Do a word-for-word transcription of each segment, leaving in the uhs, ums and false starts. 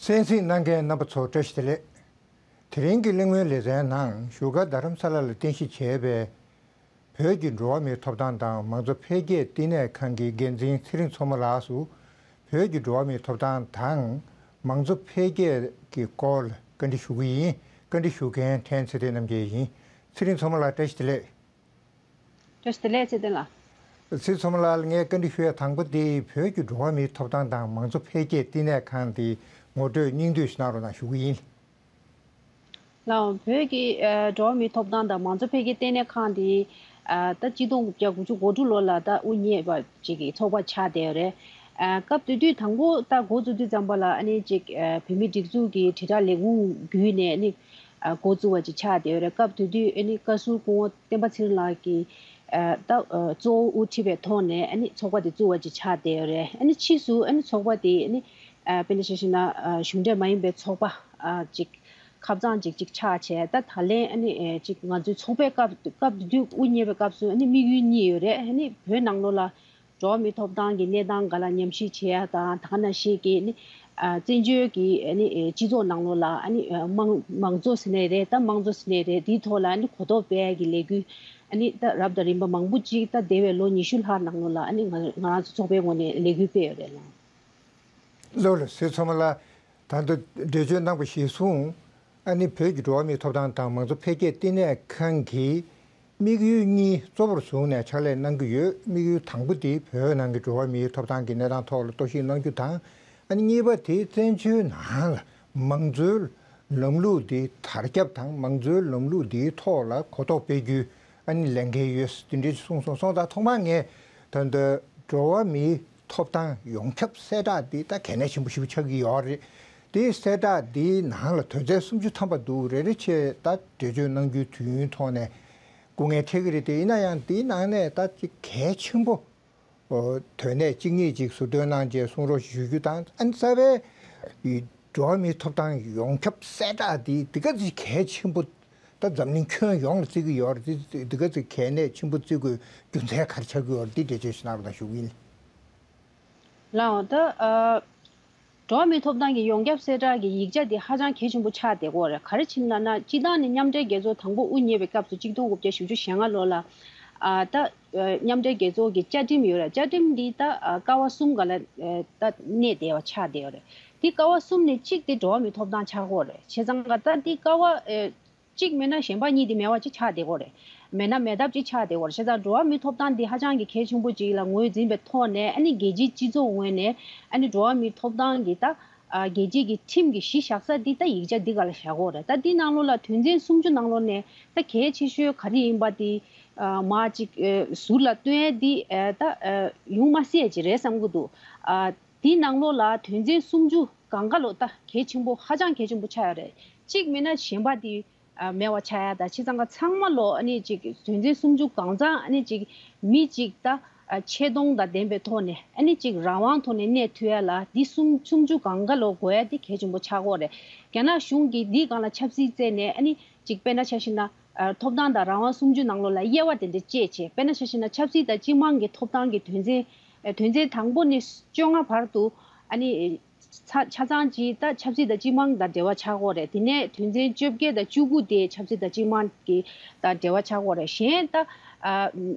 གསན་གཟིགས་གནང་མཁན་རྣམ་པ་ཚོ་བཀྲ་ཤིས་བདེ་ལེགས། དེ་རིང་གི་གླེང་མོལ་ལེ་ཚན་ནང་བཞུགས་སྒར་རྡ་རམ་ས་ལ་ལ་རྟེན་གཞི་བྱས་པའི་བོད་ཀྱི་འགྲོ་བ་མིའི་ཐོབ་ཐང་དང་མང་གཙོ་འཕེལ་རྒྱས་བསྟི་གནས་ཁང་གི་འགན་འཛིན་ཚེ་རིང་མཚོ་མོ་ལགས་སུ། བོད་ཀྱི་འགྲོ་བ་མིའི་ཐོབ་ཐང་དང་མང་གཙོ་འཕེལ་རྒྱས་ཀྱི་སྐོར་ལ་བཀའ་འདྲི་ཞུ་གི་ཡིན། བཀའ་འདྲི་ཞུ་མཁན་ཐན་ཚེ་བརྟན་རྣམ་རྒྱལ་ཡིན། ཚེ་རིང་མཚོ་མོ་ལགས་བཀྲ་ཤིས་བདེ་ལེགས། བཀྲ་ཤིས་བདེ་ལེགས་ཚེ་བརྟན་ལགས། ཚེ་མཚོ་མོ་ལགས་ལ་ངས་བཀའ་འདྲི་ཞུ་ཡ་དང་པོ་དེ་བོད་ཀྱི་འགྲོ་བ་མིའི་ཐོབ་ཐང་དང་མང་གཙོ་འཕེལ་རྒྱས་བསྟི་གནས་ཁང་དེ་ངོ་སྤྲོད་སྙིང་བསྡུས་ཤིག་གནང་རོགས་གནང་ཞུ་གི་ཡིན། ལགས། བོད་ཀྱི་ཨ་འགྲོ་བ་མིའི་ཐོབ་ཐང་དང་མང་གཙོ་འཕེལ་རྒྱས་བསྟི་གནས་ཁང་དེ་ཨ་ད་གཅིག་སྟོང་དགུ་བརྒྱ་དགུ་བཅུ་གོ་དྲུག་ལོ་ལ་ད་དབུ་བརྙེས་པ་ཅིག་གི་ཚོགས་པ་ཆགས་བསྡད་ཡོད་རེད། ཨ་སྐབས་དེ་དུས་དང་པོ་ད་འགོ་བཙུགས་དུས་ཙམ་པ་ལ་ཨ་ནི་ཅིག་ཨ་བོད་མིའི་སྒྲིག་འཛུགས་ཀྱི་དྲིལ་བསྒྲགས་ལས་ཁུངས་བརྒྱུད་ནས་ཨ་ནི་ཨ་འགོ་བཙུགས་པ་ཅིག་ཆགས་བསྡད་ཡོད་རེད། སྐབས་དེ་དུས་ཨ་ནི་བཀའ་ཟུར་སྐུ་ངོ་བསྟན་པ་ཚེ་རིང་ལགས་ཀྱིས་ཨ་ད་ཨ་གཙོ་བོ་དབུ་ཁྲིད་པའི་ཐོག་ནས་ཨ་ནི་ཚོགས་པ་དེ་བཙུགས་པ་ཅིག་ཆགས་བསྡད་ཡོད་རེད། ཨ་ནི་ཕྱིས་སུ་ཨ་ནི་ཚོགས་པ་དེ་ཨ་ནི་ཨ་དཔེར་ན་ཆ་བཞག་ན་ཨ་གཞུང་འབྲེལ་མ་ཡིན་པའི་ཚོགས་པ་ཨ་ཅིག་ཁབ་གཙང་ཅིག་ཅིག་ཆགས་བྱས། ད་ད་ལན་ཨ་ནི་ཨ་ཅིག་ང་ཚོའི་ཚོགས་པའི་སྐབས་སྐབས་དེ་དུས་དབུ་བརྙེས་པའི་སྐབས་སུ་ཨ་ནི་དམིགས་ཡུལ་གཉིས་ཡོད་རེད། ཨ་ནི་བོད་ནང་ལོགས་ལ་འགྲོ་བ་མིའི་ཐོབ་ཐང་གི་གནས་སྟངས་སྒང་ལ་ཉམས་ཞིབ་བྱེད་ཡ་དང་། ད་ག་ནང་བཞིན་གྱི་ནི་ཨ་བཙན་བྱོལ་གྱི་ཨ་ནི་ཨ་སྤྱི་ཚོགས་ནང་ལོགས་ལ་ཨ་ནི་ཨ་མང་མང་གཙོ་ཟེར་ནའི་རེད། ད་མང་གཙོ་ཟེར་ནའི་རེད། དེའི་ཐོག་ལ་ཨ་ནི་གོ་རྟོགས་སྤེལ་ཡ་གི་ལས་འགུལ་ཨ་ནི་ད་རབ་དང་རིམ་པ་མང་པོ་ཅིག་ད་འདས་པའི་ལོ་ཉི་ཤུ་ལྷག་ནང་ལོགས་ལ་ཨ་ནི་ང་ང་རང་ཚོ་ཚོགས་པའི་ངོས་ནས་ལས་འགུལ་སྤེལ་ཡོད་རེད་ལགས། ལགས་ལགས། ཚེ་མཚོ་མོ་ལགས། ད་ལྟ་འགྲེལ་བརྗོད་གནང་བ་གཞིར་བཟུང་། ཨ་ནི་བོད་ཀྱི་འགྲོ་བ་མིའི་ཐོབ་ཐང་དང་མང་གཙོ་འཕེལ་རྒྱས་བསྟི་གནས་ཁང་གིས་དམིགས་ཡུལ་གཉིས་གཙོ་བོར་བཟུང་ནས་ཕྱག་ལས་གནང་གི་ཡོད། དམིགས་ཡུལ་དང་པོ་དེ་བོད་ནང་གི་འགྲོ་བ་མིའི་ཐོབ་ཐང་གི་གནས་སྟངས་ཐོག་ལ་རྟོག་ཞིབ་གནང་རྒྱུ་དང་། ཨ་ནི་གཉིས་པ་དེ་བཙན་བྱོལ་ནང་ལ་མང་གཙོའི་ལམ་ལུགས་འདི་དར་ཁྱབ་དང་མང་གཙོའི་ལམ་ལུགས་འདིའི་ཐོག་ལ་གོ་རྟོགས་སྤེལ་རྒྱུའི་ཨ་ནི་ལས་འགན་ཡོད་དེ་འདྲ་གསུངས་སོང་། སོང་ཙང་ཐོག་མར་ངས་ད་ལྟ་འགྲོ་བ་མིའི་ཐོབ་ཐང་ཡོངས་ཁྱབ་གསལ་བསྒྲགས་འདི་ད་གལ་གནད་ཆེན་པོ་ཞིག་ཆགས་ཀྱི་ཡོད་རེད། དེའི་གསལ་བསྒྲགས་འདིའི་ནང་ལ་དོན་ཚན་སུམ་ཅུ་ཐམ་པ་འདུག་རེ་རེ་བྱས་ད་འགྲེལ་བརྗོད་གནང་རྒྱུའི་དུས་ཡུན་ཐོག་ནས་སྐུ་ངལ་འཕྲད་ཀྱི་རེད་དེ། ཡིན་ན་ཡང་འདིའི་ནང་ནས་ད་ཅིག་གལ་ཆེན་པོ་དོན་གནད་གཅིག་གཉིས་ཅིག་ཟུར་འདོན་གནང་རྗེས་གསུང་རོགས་ཞུ་རྒྱུ་དང་། ཨ་ནི་རྩ་བའི་འགྲོ་བ་མིའི་ཐོབ་ཐང་ཡོངས་ཁྱབ་གསལ་བསྒྲགས་འདི་འདི་ག་ཅིག་གལ་ཆེན་པོ། ད་འཛམ་གླིང་ཁྱོན་ཡོངས་ལ་བརྩི་གི་ཡོད་རེད། འདི་འདི་ག་ཅིག་གལ་གནད་ཆེན་པོ་བརྩི་དགོས་རྒྱུ་མཚན་ག་རེ་ཆགས་ཀྱི་ཡོད་རེད། འདི་འགྲེལ་བརྗོད་ཞིག་གནང་རོགས་གནང་ཞུ་གི་ཡིན། ལགས་འོང་། ད་ཨ་འགྲོ་བ་མིའི་ཐོབ་ཐང་གི་ཡོངས་ཁྱབ་གསལ་བསྒྲགས་ཀྱི་ཡིག་ཆ་འདི་ཧ་ཅང་གལ་ཆེན་པོ་ཆགས་བསྡད་ཀྱི་ཡོད་རེད། ག་རེ་བྱས་ན་ན་སྤྱིར་བཏང་ནས་མཉམ་འབྲེལ་རྒྱལ་ཚོགས་དང་པོ་དབུ་བརྙེས་པའི་སྐབས་སུ་གཅིག་སྟོང་དགུ་བརྒྱ་བཞི་བཅུ་ཞེ་ལྔ་ལོ་ལ་ཨ་ད་ཨ་མཉམ་འབྲེལ་རྒྱལ་ཚོགས་ཀྱི་བཅའ་ཁྲིམས་ཡོད་རེད། བཅའ་ཁྲིམས་འདི་ད་ཨ་ཀ་བ་གསུམ་སྒང་ལ་ཨ་ད་གནས་བསྡད་པ་ཆགས་བསྡད་ཡོད་རེད། འདི་ཀ་བ་གསུམ་ནས་གཅིག་དེ་འགྲོ་བ་མིའི་ཐོབ་ཐང་ཆགས་ཀྱི་ཡོད་རེད། བྱས་ཙང་ཀ་ད་འདི་ཀ་བ་ཨ་གཅིག་མེད་ན་གཞན་པ་གཉིས་དེ་མེད་པ་ཅིག་ཆགས་བསྡད་ཀྱི་ཡོད་རེད། མེད་ན་མེད་ཐབས་ཅིག་ཆགས་བསྡད་ཀྱི་ཡོད་རེད། བྱས་ཙང་འགྲོ་བ་མིའི་ཐོབ་ཐང་འདི་ཧ་ཅང་གི་གལ་ཆེན་པོ་ཅིག་ལ་ངོས་འཛིན་པའི་ཐོག་ནས་ཨ་ནི་རྒྱལ་སྤྱིའི་སྤྱི་ཚོགས་ངོས་ནས་ཨ་ནི་འགྲོ་བ་མིའི་ཐོབ་ཐང་གི་ད་ཨ་རྒྱལ་སྤྱིའི་གི་ཁྲིམས་ཀྱི་གཞི་བཞག་ས་འདི་ད་ཡིག་ཆ་འདི་ག་ལ་བཞག་ཡོད་རེད། ད་འདི་ནང་ལོགས་ལ་དོན་ཚན་སུམ་ཅུ་ནང་ལོགས་ནས་ད་གལ་ཆེ་ཤོས་ག་རེ་ཡིན་པ་འདི་ཨ་མར་ཅིག་ཨ་ཟུར་ལ་སྟོན་ཡས་འདི་ཨ་ད་ཨ་ཡོང་མ་སྲིད་ཡས་ཅིག་རེད་བསམ་གྱི་འདུག་ཨ་འདི་ནང་ལོགས་ལ་དོན་ཚན་སུམ་ཅུ་གང་ག་ལོ་ད་གལ་ཆེན་པོ་ཧ་ཅང་གལ་ཆེན་པོ་ཆགས་ཡོད་རེད། གཅིག་མེད་ན་གཞན་པ་འདི་ཨ་མེད་པ་ཆགས་ཡ་དང་། བྱས་ཙང་ཀ་ཚང་མ་ལོ་ཨ་ནི་ཅིག་དོན་ཚན་སུམ་ཅུ་གང་ཚང་ཨ་ནི་ཅིག་མི་ཅིག་ད་ཨ་ཆེ་མཐོང་དང་ལྡན་པའི་ཐོག་ནས་ཨ་ནི་ཅིག་རང་དབང་ཐོག་ནས་གནས་ཐུབ་ཡ་ལ་འདི་སུམ་སུམ་ཅུ་གང་ག་ལོ་དགོས་ཡ་འདི་གལ་ཆེན་པོ་ཆགས་ཀྱི་ཡོད་རེད། རྒྱ་ནག་གཞུང་གིས་འདིའི་སྒང་ལ་ཆབ་སྲིད་བཙལ་ནས་ཨ་ནི་ཅིག་དཔེར་ན་ཆ་བཞག་ན་ཨ་ཐོབ་ཐང་དང་རང་དབང་སུམ་ཅུ་ནང་ལོགས་ལ་དབྱེ་བ་དེ་འདྲ་བཅད་བྱས། དཔེར་ན་ཆ་བཞག་ན་ཆབ་སྲིད་དང་སྤྱི་དམངས་ཀྱི་ཐོབ་ཐང་གི་དོན་ཚན་ཨ་དོན་ཚན་དང་པོ་ནས་བཅོ་ལྔ་བར་དུ་ཨ་ནི་ཆ་ཆ་ཚང་ཅིག་ད་ཆབ་སྲིད་དང་སྤྱི་དམངས་དང་འབྲེལ་བ་ཆགས་ཀྱི་ཡོད་རེད། དེ་ནས་དོན་ཚན་བཅོ་བརྒྱད་དང་བཅུ་དགུ་དེ་ཆབ་སྲིད་དང་སྤྱི་དམངས་ཀྱི་དང་འབྲེལ་བ་ཆགས་ཀྱི་ཡོད་རེད། གཞན་ད་ཨ་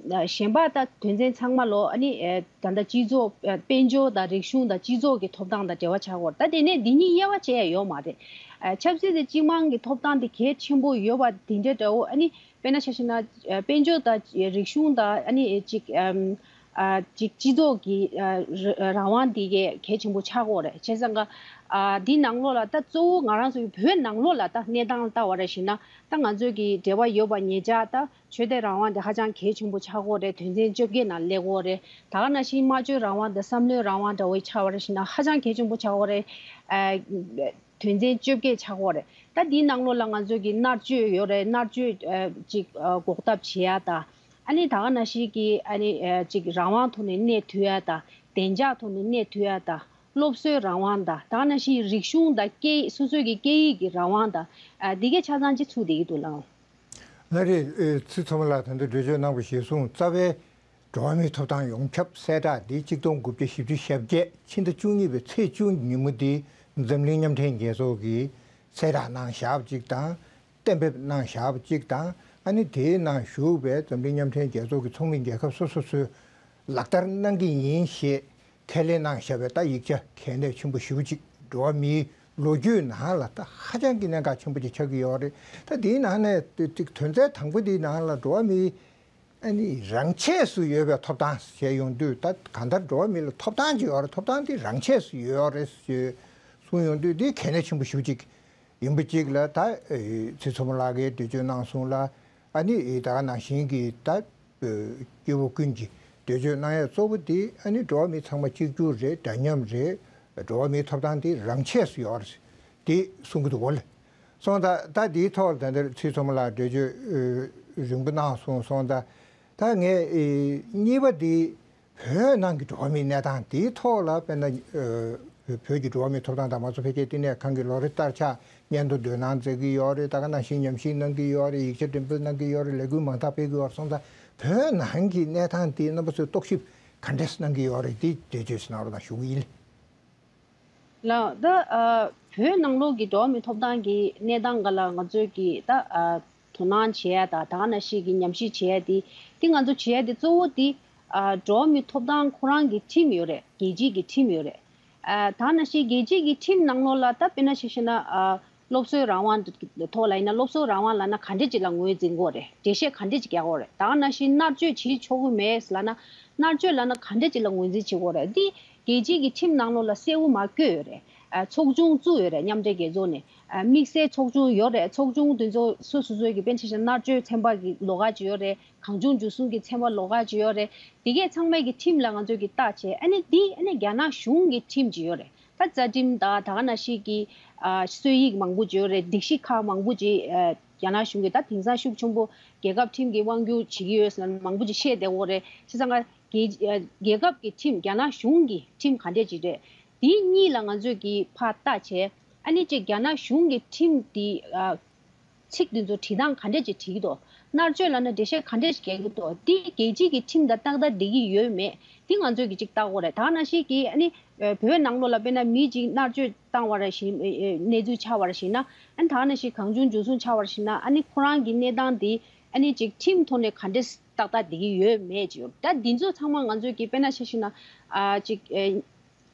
གཞན་པ་ད་དོན་ཚན་ཚང་མ་ལོ་ཨ་ནི་ཨ་ད་ལྟ་སྤྱི་ཚོགས་ཨ་དཔལ་འབྱོར་དང་རིག་གཞུང་དང་སྤྱི་ཚོགས་ཀྱི་ཐོབ་ཐང་དང་འབྲེལ་བ་ཆགས་ཀྱི་ཡོད་རེད། ད་དེ་ནས་འདི་གཉིས་དབྱེ་བ་བྱས་ཡ་ཡོད་མ་རེད། ཨ་ཆབ་སྲིད་དང་སྤྱི་དམངས་ཀྱི་ཐོབ་ཐང་དེ་གལ་ཆེན་པོ་ཡོད་པ་དེ་འདྲ་འདྲ་བོ་ཨ་ནི་དཔེར་ན་ཆ་བཞག་ན་ཨ་དཔལ་འབྱོར་དང་རིག་གཞུང་དང་ཨ་ནི་ཅིག་ཨམ་ཨ་ཅིག་སྤྱི་ཚོགས་ཀྱི་ཨ་ར་རང་དབང་འདི་གས་གལ་ཆེན་པོ་ཆགས་ཀྱི་ཡོད་རེད། བྱས་ཙང་ཀ་ཨ་འདི་ནང་ལོགས་ལ་ད་གཙོ་བོ་ང་རང་ཚོའི་བོད་ནང་ལོགས་ལ་ད་གནས་སྟངས་ལ་ལྟ་བ་རེད་བཞིན་ན། ད་ང་ཚོའི་གི་འབྲེལ་བ་ཡོད་པ་ཉེ་ཆར་ད་ཆོས་དད་རང་དབང་འདི་ཧ་ཅང་གལ་ཆེན་པོ་ཆགས་ཀྱི་ཡོད་རེད། དོན་ཚན་བཅོ་བརྒྱད་ནང་སླེབས་ཀྱི་ཡོད་རེད། ད་ག་ནང་བཞིན་སྨྲ་བརྗོད་རང་དབང་དང་བསམ་བློའི་རང་དབང་འདྲ་བོ་ཆགས་པ་རེད་བཞིན་ན་ཧ་ཅང་གལ་ཆེན་པོ་ཆགས་ཀྱི་ཡོད་རེད། ཨ། དོན་ཚན་བཅོ་བརྒྱད་ཆགས་ཀྱི་ཡོད་རེད། ད་འདིའི་ནང་ལོགས་ལ་ང་ཚོས་ཀྱི་མནར་གཅོད་ཡོད་རེད། མནར་གཅོད་ཨ་ཅིག་ཨ་འགོག་ཐབས་བྱེད་ཡ་དང་། ཨ་ནི་ད་ག་ནང་བཞིན་གྱི་ཨ་ནི་ཨ་ཅིག་རང་དབང་ཐོག་ནས་གནས་ཐུབ་ཡ་དང་། བདེ་འཇགས་ཐོག་ནས་གནས་ཐུབ་ཡ་དང་། སློབ་གསོའི་རང་དབང་དང་། ད་ག་ནང་བཞིན་རིག་གཞུང་དང་སྐད་ཡིག་སོ་སོའི་གི་སྐད་ཡིག་གི་རང་དབང་དང་། ཨ་འདི་གའི་ཆ་ཚང་ཅིག་ཚུད་བསྡད་ཀྱི་འདུག་ལགས། ལགས་རེད། ཨེ་ཚེ་མཚོ་མོ་ལགས་ད་ལྟ་འགྲེལ་བརྗོད་གནང་བ་གཞིར་བཟུང་རྩ་བའི་འགྲོ་བ་མིའི་ཐོབ་ཐང་ཡོངས་ཁྱབ་གསལ་བསྒྲགས་འདི་གཅིག་སྟོང་དགུ་བརྒྱ་བཞི་བཅུ་ཞེ་བརྒྱད་ཕྱི་ཟླ་བཅུ་གཉིས་པའི་ཚེས་བཅུ་ཉིན་མོ་འདི་ འཛམ་གླིང་མཉམ་འབྲེལ་རྒྱལ་ཚོགས་ཀྱིས་གསལ་བསྒྲགས་གནང་བཞག་པ་གཅིག་དང་། གཏན་འབེབས་གནང་བཞག་པ་གཅིག་དང་། ཨ་ནི་དེའི་ནང་ཞུགས་པའི་འཛམ་གླིང་མཉམ་འབྲེལ་རྒྱལ་ཚོགས་ཀྱི་ཚོགས་མི་རྒྱལ་ཁབ་སོ་སོ་ཚོས་ལག་བསྟར་གནང་གི་ཡིན་ཞེས་ཁས་ལེན་གནང་བཞག་པའི་ད་ཡིག་ཆ་གལ་གནད་ཆེན་པོ་ཞེ་པོ་ཅིག་འགྲོ་བ་མིའི་ལོ་རྒྱུས་ནང་ལ་ད་ཧ་ཅང་གི་གནད་འགག་ཆེན་པོ་ཅིག་ཆགས་ཀྱི་ཡོད་རེད། ད་དེའི་ནང་ནས་ཏིག་དོན་ཚན་དང་པོ་དེའི་ནང་ལ་འགྲོ་བ་མིའི་ཨ་ནི་རང་ཆས་སུ་ཡོད་པའི་ཐོབ་ཐང་ཞེས་ཡོང་དུས། ད་གང་ལྟར་འགྲོ་བ་མི་ལ་ཐོབ་ཐང་ཅིག་ཡོད་རེད། ཐོབ་ཐང་དེ་རང་ཆས་སུ་ཡོད་རེད་ཞེས་གསུངས་ཡོང་དུས། དེ་གལ་གནད་ཆེན་པོ་ཞེ་པོ་ཅིག་ཡིན་པ་གཅིག་ལ། ད་ཚེ་མཚོ་མོ་ལགས་ཀྱིས་འགྲེལ་བརྗོད་གནང་སོང་ལ། ཨ་ནི་ད་ག་ནང་བཞིན་གྱི་ད་སྐྱེ་བོ་ཀུན་གྱིས་འགྲེལ་བརྗོད་གནང་ཡས་གཙོ་བོ་དེ་ཨ་ནི་འགྲོ་བ་མི་ཚང་མ་གཅིག་གྱུར་རེད། འདྲ་མཉམ་རེད། འགྲོ་བ་མིའི་ཐོབ་ཐང་དེ་རང་ཆས་སུ་ཡོད་རེད། དེ་གསུང་གི་འདུག་གོ་ལེ། སོང་ཙང་ད་འདིའི་ཐོག་ལ་ད་ལྟ་ཚེ་མཚོ་མོ་ལགས་འགྲེལ་བརྗོད་རིང་པོ་གནང་སོང་། སོང་ཙང་ད་ངས་གཉིས་པ་འདི་བོད་ནང་གི་འགྲོ་བ་མིའི་གནས་སྟངས་འདིའི་ཐོག་ལ། དཔེར་ན་བོད་ཀྱི་འགྲོ་བ་མིའི་ཐོབ་ཐང་དང་མང་གཙོ་འཕེལ་རྒྱས་བསྟི་གནས་ཁང་གི་ལོ་རེ་ལྟར་ཆགས་སྙན་ཐོ་འདོན་གནང་མཛད་ཀྱི་ཡོད་རེད། ད་ག་ནང་བཞིན་ཉམས་ཞིབ་གནང་གི་ཡོད་རེད། ཡིག་ཆ་འགྲེམས་སྤེལ་གནང་གི་ཡོད་རེད། ལས་འགུལ་མང་དག་སྤེལ་གྱི་ཡོད་རེད། སོང་ཙང་བོད་ནང་གི་གནས་སྟངས་འདི་རྣམ་པ་ཚོས་རྟོག་ཞིབ་ག་འདྲས་གནང་གི་ཡོད་རེད། འདི་འགྲེལ་བརྗོད་ཞིག་གནང་རོགས་གནང་ཞུ་གི་ཡིན། ལགས། ད་ཨ་བོད་ནང་ལོགས་ཀྱི་འགྲོ་བ་མིའི་ཐོབ་ཐང་གི་གནས་སྟངས་སྒང་ལ་ང་ཚོས་ཀྱིས་ད་ཨ་དོ་སྣང་བྱེད་ཡ་དང་། ད་ག་ནང་བཞིན་གྱི་ཉམས་ཞིབ་བྱེད་ཡ་དེ། དེ་ང་ཚོ་བྱེད་ཡ་དེ་གཙོ་བོ་དེ་ཨ་འགྲོ་བ་མིའི་ཐོབ་ཐང་ཁོ་རང་གི་ཁྲིམས་ཡོད་རེད། རྒྱལ་སྤྱི་གི་ཁྲིམས་ཡོད་རེད། ཨ་ད་ག་ནང་བཞིན་རྒྱལ་སྤྱི་གི་ཁྲིམས་ནང་ལོགས་ལ་ད་དཔེར་ན་ཆ་བཞག་ན་ཨ་སློབ་གསོའི་རང་དབང་གི་ཐོག་ལ་ཡིན་ན། སློབ་གསོའི་རང་དབང་ལབ་ན་ག་འདྲས་ཅིག་ལ་ངོས་འཛིན་དགོས་རེད། འགྲེལ་བཤད་ག་འདྲས་ཅིག་རྒྱག་དགོས་རེད། ད་ག་ནང་བཞིན་མནར་གཅོད་བྱེད་ཆོག་གི་མེད་ལབ་ན། མནར་གཅོད་ལབ་ན་ག་འདྲས་ཅིག་ལ་ངོས་འཛིན་བྱེད་དགོས་རེད། འདི་རྒྱལ་སྤྱིའི་གི་ཁྲིམས་ནང་ལོགས་ལ་གསལ་བོ་མར་བཀོད་ཡོད་རེད། ཨ་ཚོགས་ཆུང་བཙུགས་ཡོད་རེད། མཉམ་འབྲེལ་རྒྱལ་ཚོགས་ནས། ཨ་དམིགས་བསལ་ཚོགས་ཆུང་ཡོད་རེད། ཚོགས་ཆུང་དེ་ཚོ་སོ་སོ་སོའི་གི་དཔེར་ན་ཆ་བཞག་ན་མནར་གཅོད་ཚན་པ་གི་ལོགས་ཀ་ཅིག་ཡོད་རེད། གང་བྱུང་འཇུ་བཟུང་གི་ཚན་པ་ལོགས་ཀ་ཅིག་ཡོད་རེད། དེ་གས་ཚང་མའི་གི་ཁྲིམས་ལ་ང་ཚོས་གི་བལྟས་བྱས། ཨ་ནི་འདི་ཨ་ནི་རྒྱ་ནག་གཞུང་གི་ཁྲིམས་ཅིག་ཡོད་རེད། ད་རྩ་ཁྲིམས་དང་། ད་ག་ནང་བཞིན་གྱི་ཨ་སྲོལ་ཡིག་མང་པོ་ཅིག་ཡོད་རེད། སྒྲིག་གཞི་ཁག་མང་པོ་ཅིག་ཨ་རྒྱ་ནག་གཞུང་གིས་ད་དེང་སང་ཤུགས་ཆེན་པོ་རྒྱལ་ཁབ་ཁྲིམས་ཀྱི་དབང་སྒྱུར་བྱེད་ཀྱི་ཡོད་ཟེར་ན་མང་པོ་ཅིག་བཤད་བསྡད་ཡོད་རེད། བྱས་ཙང་རྒྱལ་རྒྱལ་ཁབ་ཀྱི་ཁྲིམས། རྒྱ་ནག་གཞུང་གི་ཁྲིམས་ག་འདྲས་ཅིག་རེད། དེ་གཉིས་ལ་ང་ཚོས་ཀྱིས་ཕར་བལྟས་བྱས། ཨ་ནི་ཅིག་རྒྱ་ནག་གཞུང་གི་ཁྲིམས་དེ་ཨ་ཚིག་དེ་ཚོ་འབྲི་སྟངས་ག་འདྲས་ཅིག་བྲིས་ཀྱི་འདུག་མནར་གཅོད་ལབ་ན་འགྲེལ་བཤད་ག་འདྲས་ཅིག་རྒྱག་གི་འདུག་འདི་རྒྱལ་སྤྱིའི་གི་ཁྲིམས་དང་ཏག་ཏག་འགྲིག་གི་ཡོད་མེད་འདི་ང་ཚོས་ཀྱིས་ཅིག་བལྟ་དགོས་རེད། ད་ག་ནང་བཞིན་གྱི་ཨ་ནི་ཨ་བོད་ནང་ལོགས་ལ་དཔེར་ན་མི་གཅིག་མནར་གཅོད་བཏང་བ་རེ་བཞིན། ཨེ་ཨེ་གནས་ཚུལ་ཆགས་པ་རེ་བཞིན་ན། ཨ་ནི་ད་ག་ནང་བཞིན་གང་བྱུང་འཇུ་བཟུང་ཆགས་པ་རེ་བཞིན་ན། ཨ་ནི་ཁོ་རང་གི་གནས་སྟངས་འདི་ཨ་ནི་ཅིག་ཁྲིམས་ཐོག་ནས་ག་འདྲས་ཏག་ཏག་འགྲིག་གི་ཡོད་མེད་ཅིག་ཡོད། ད་འདི་ཚོ་ཚང་མ་ང་ཚོས་ཀྱིས་དཔེར་ན་ཆ་བཞག་ན་ཨ་ཅིག་ཨེ་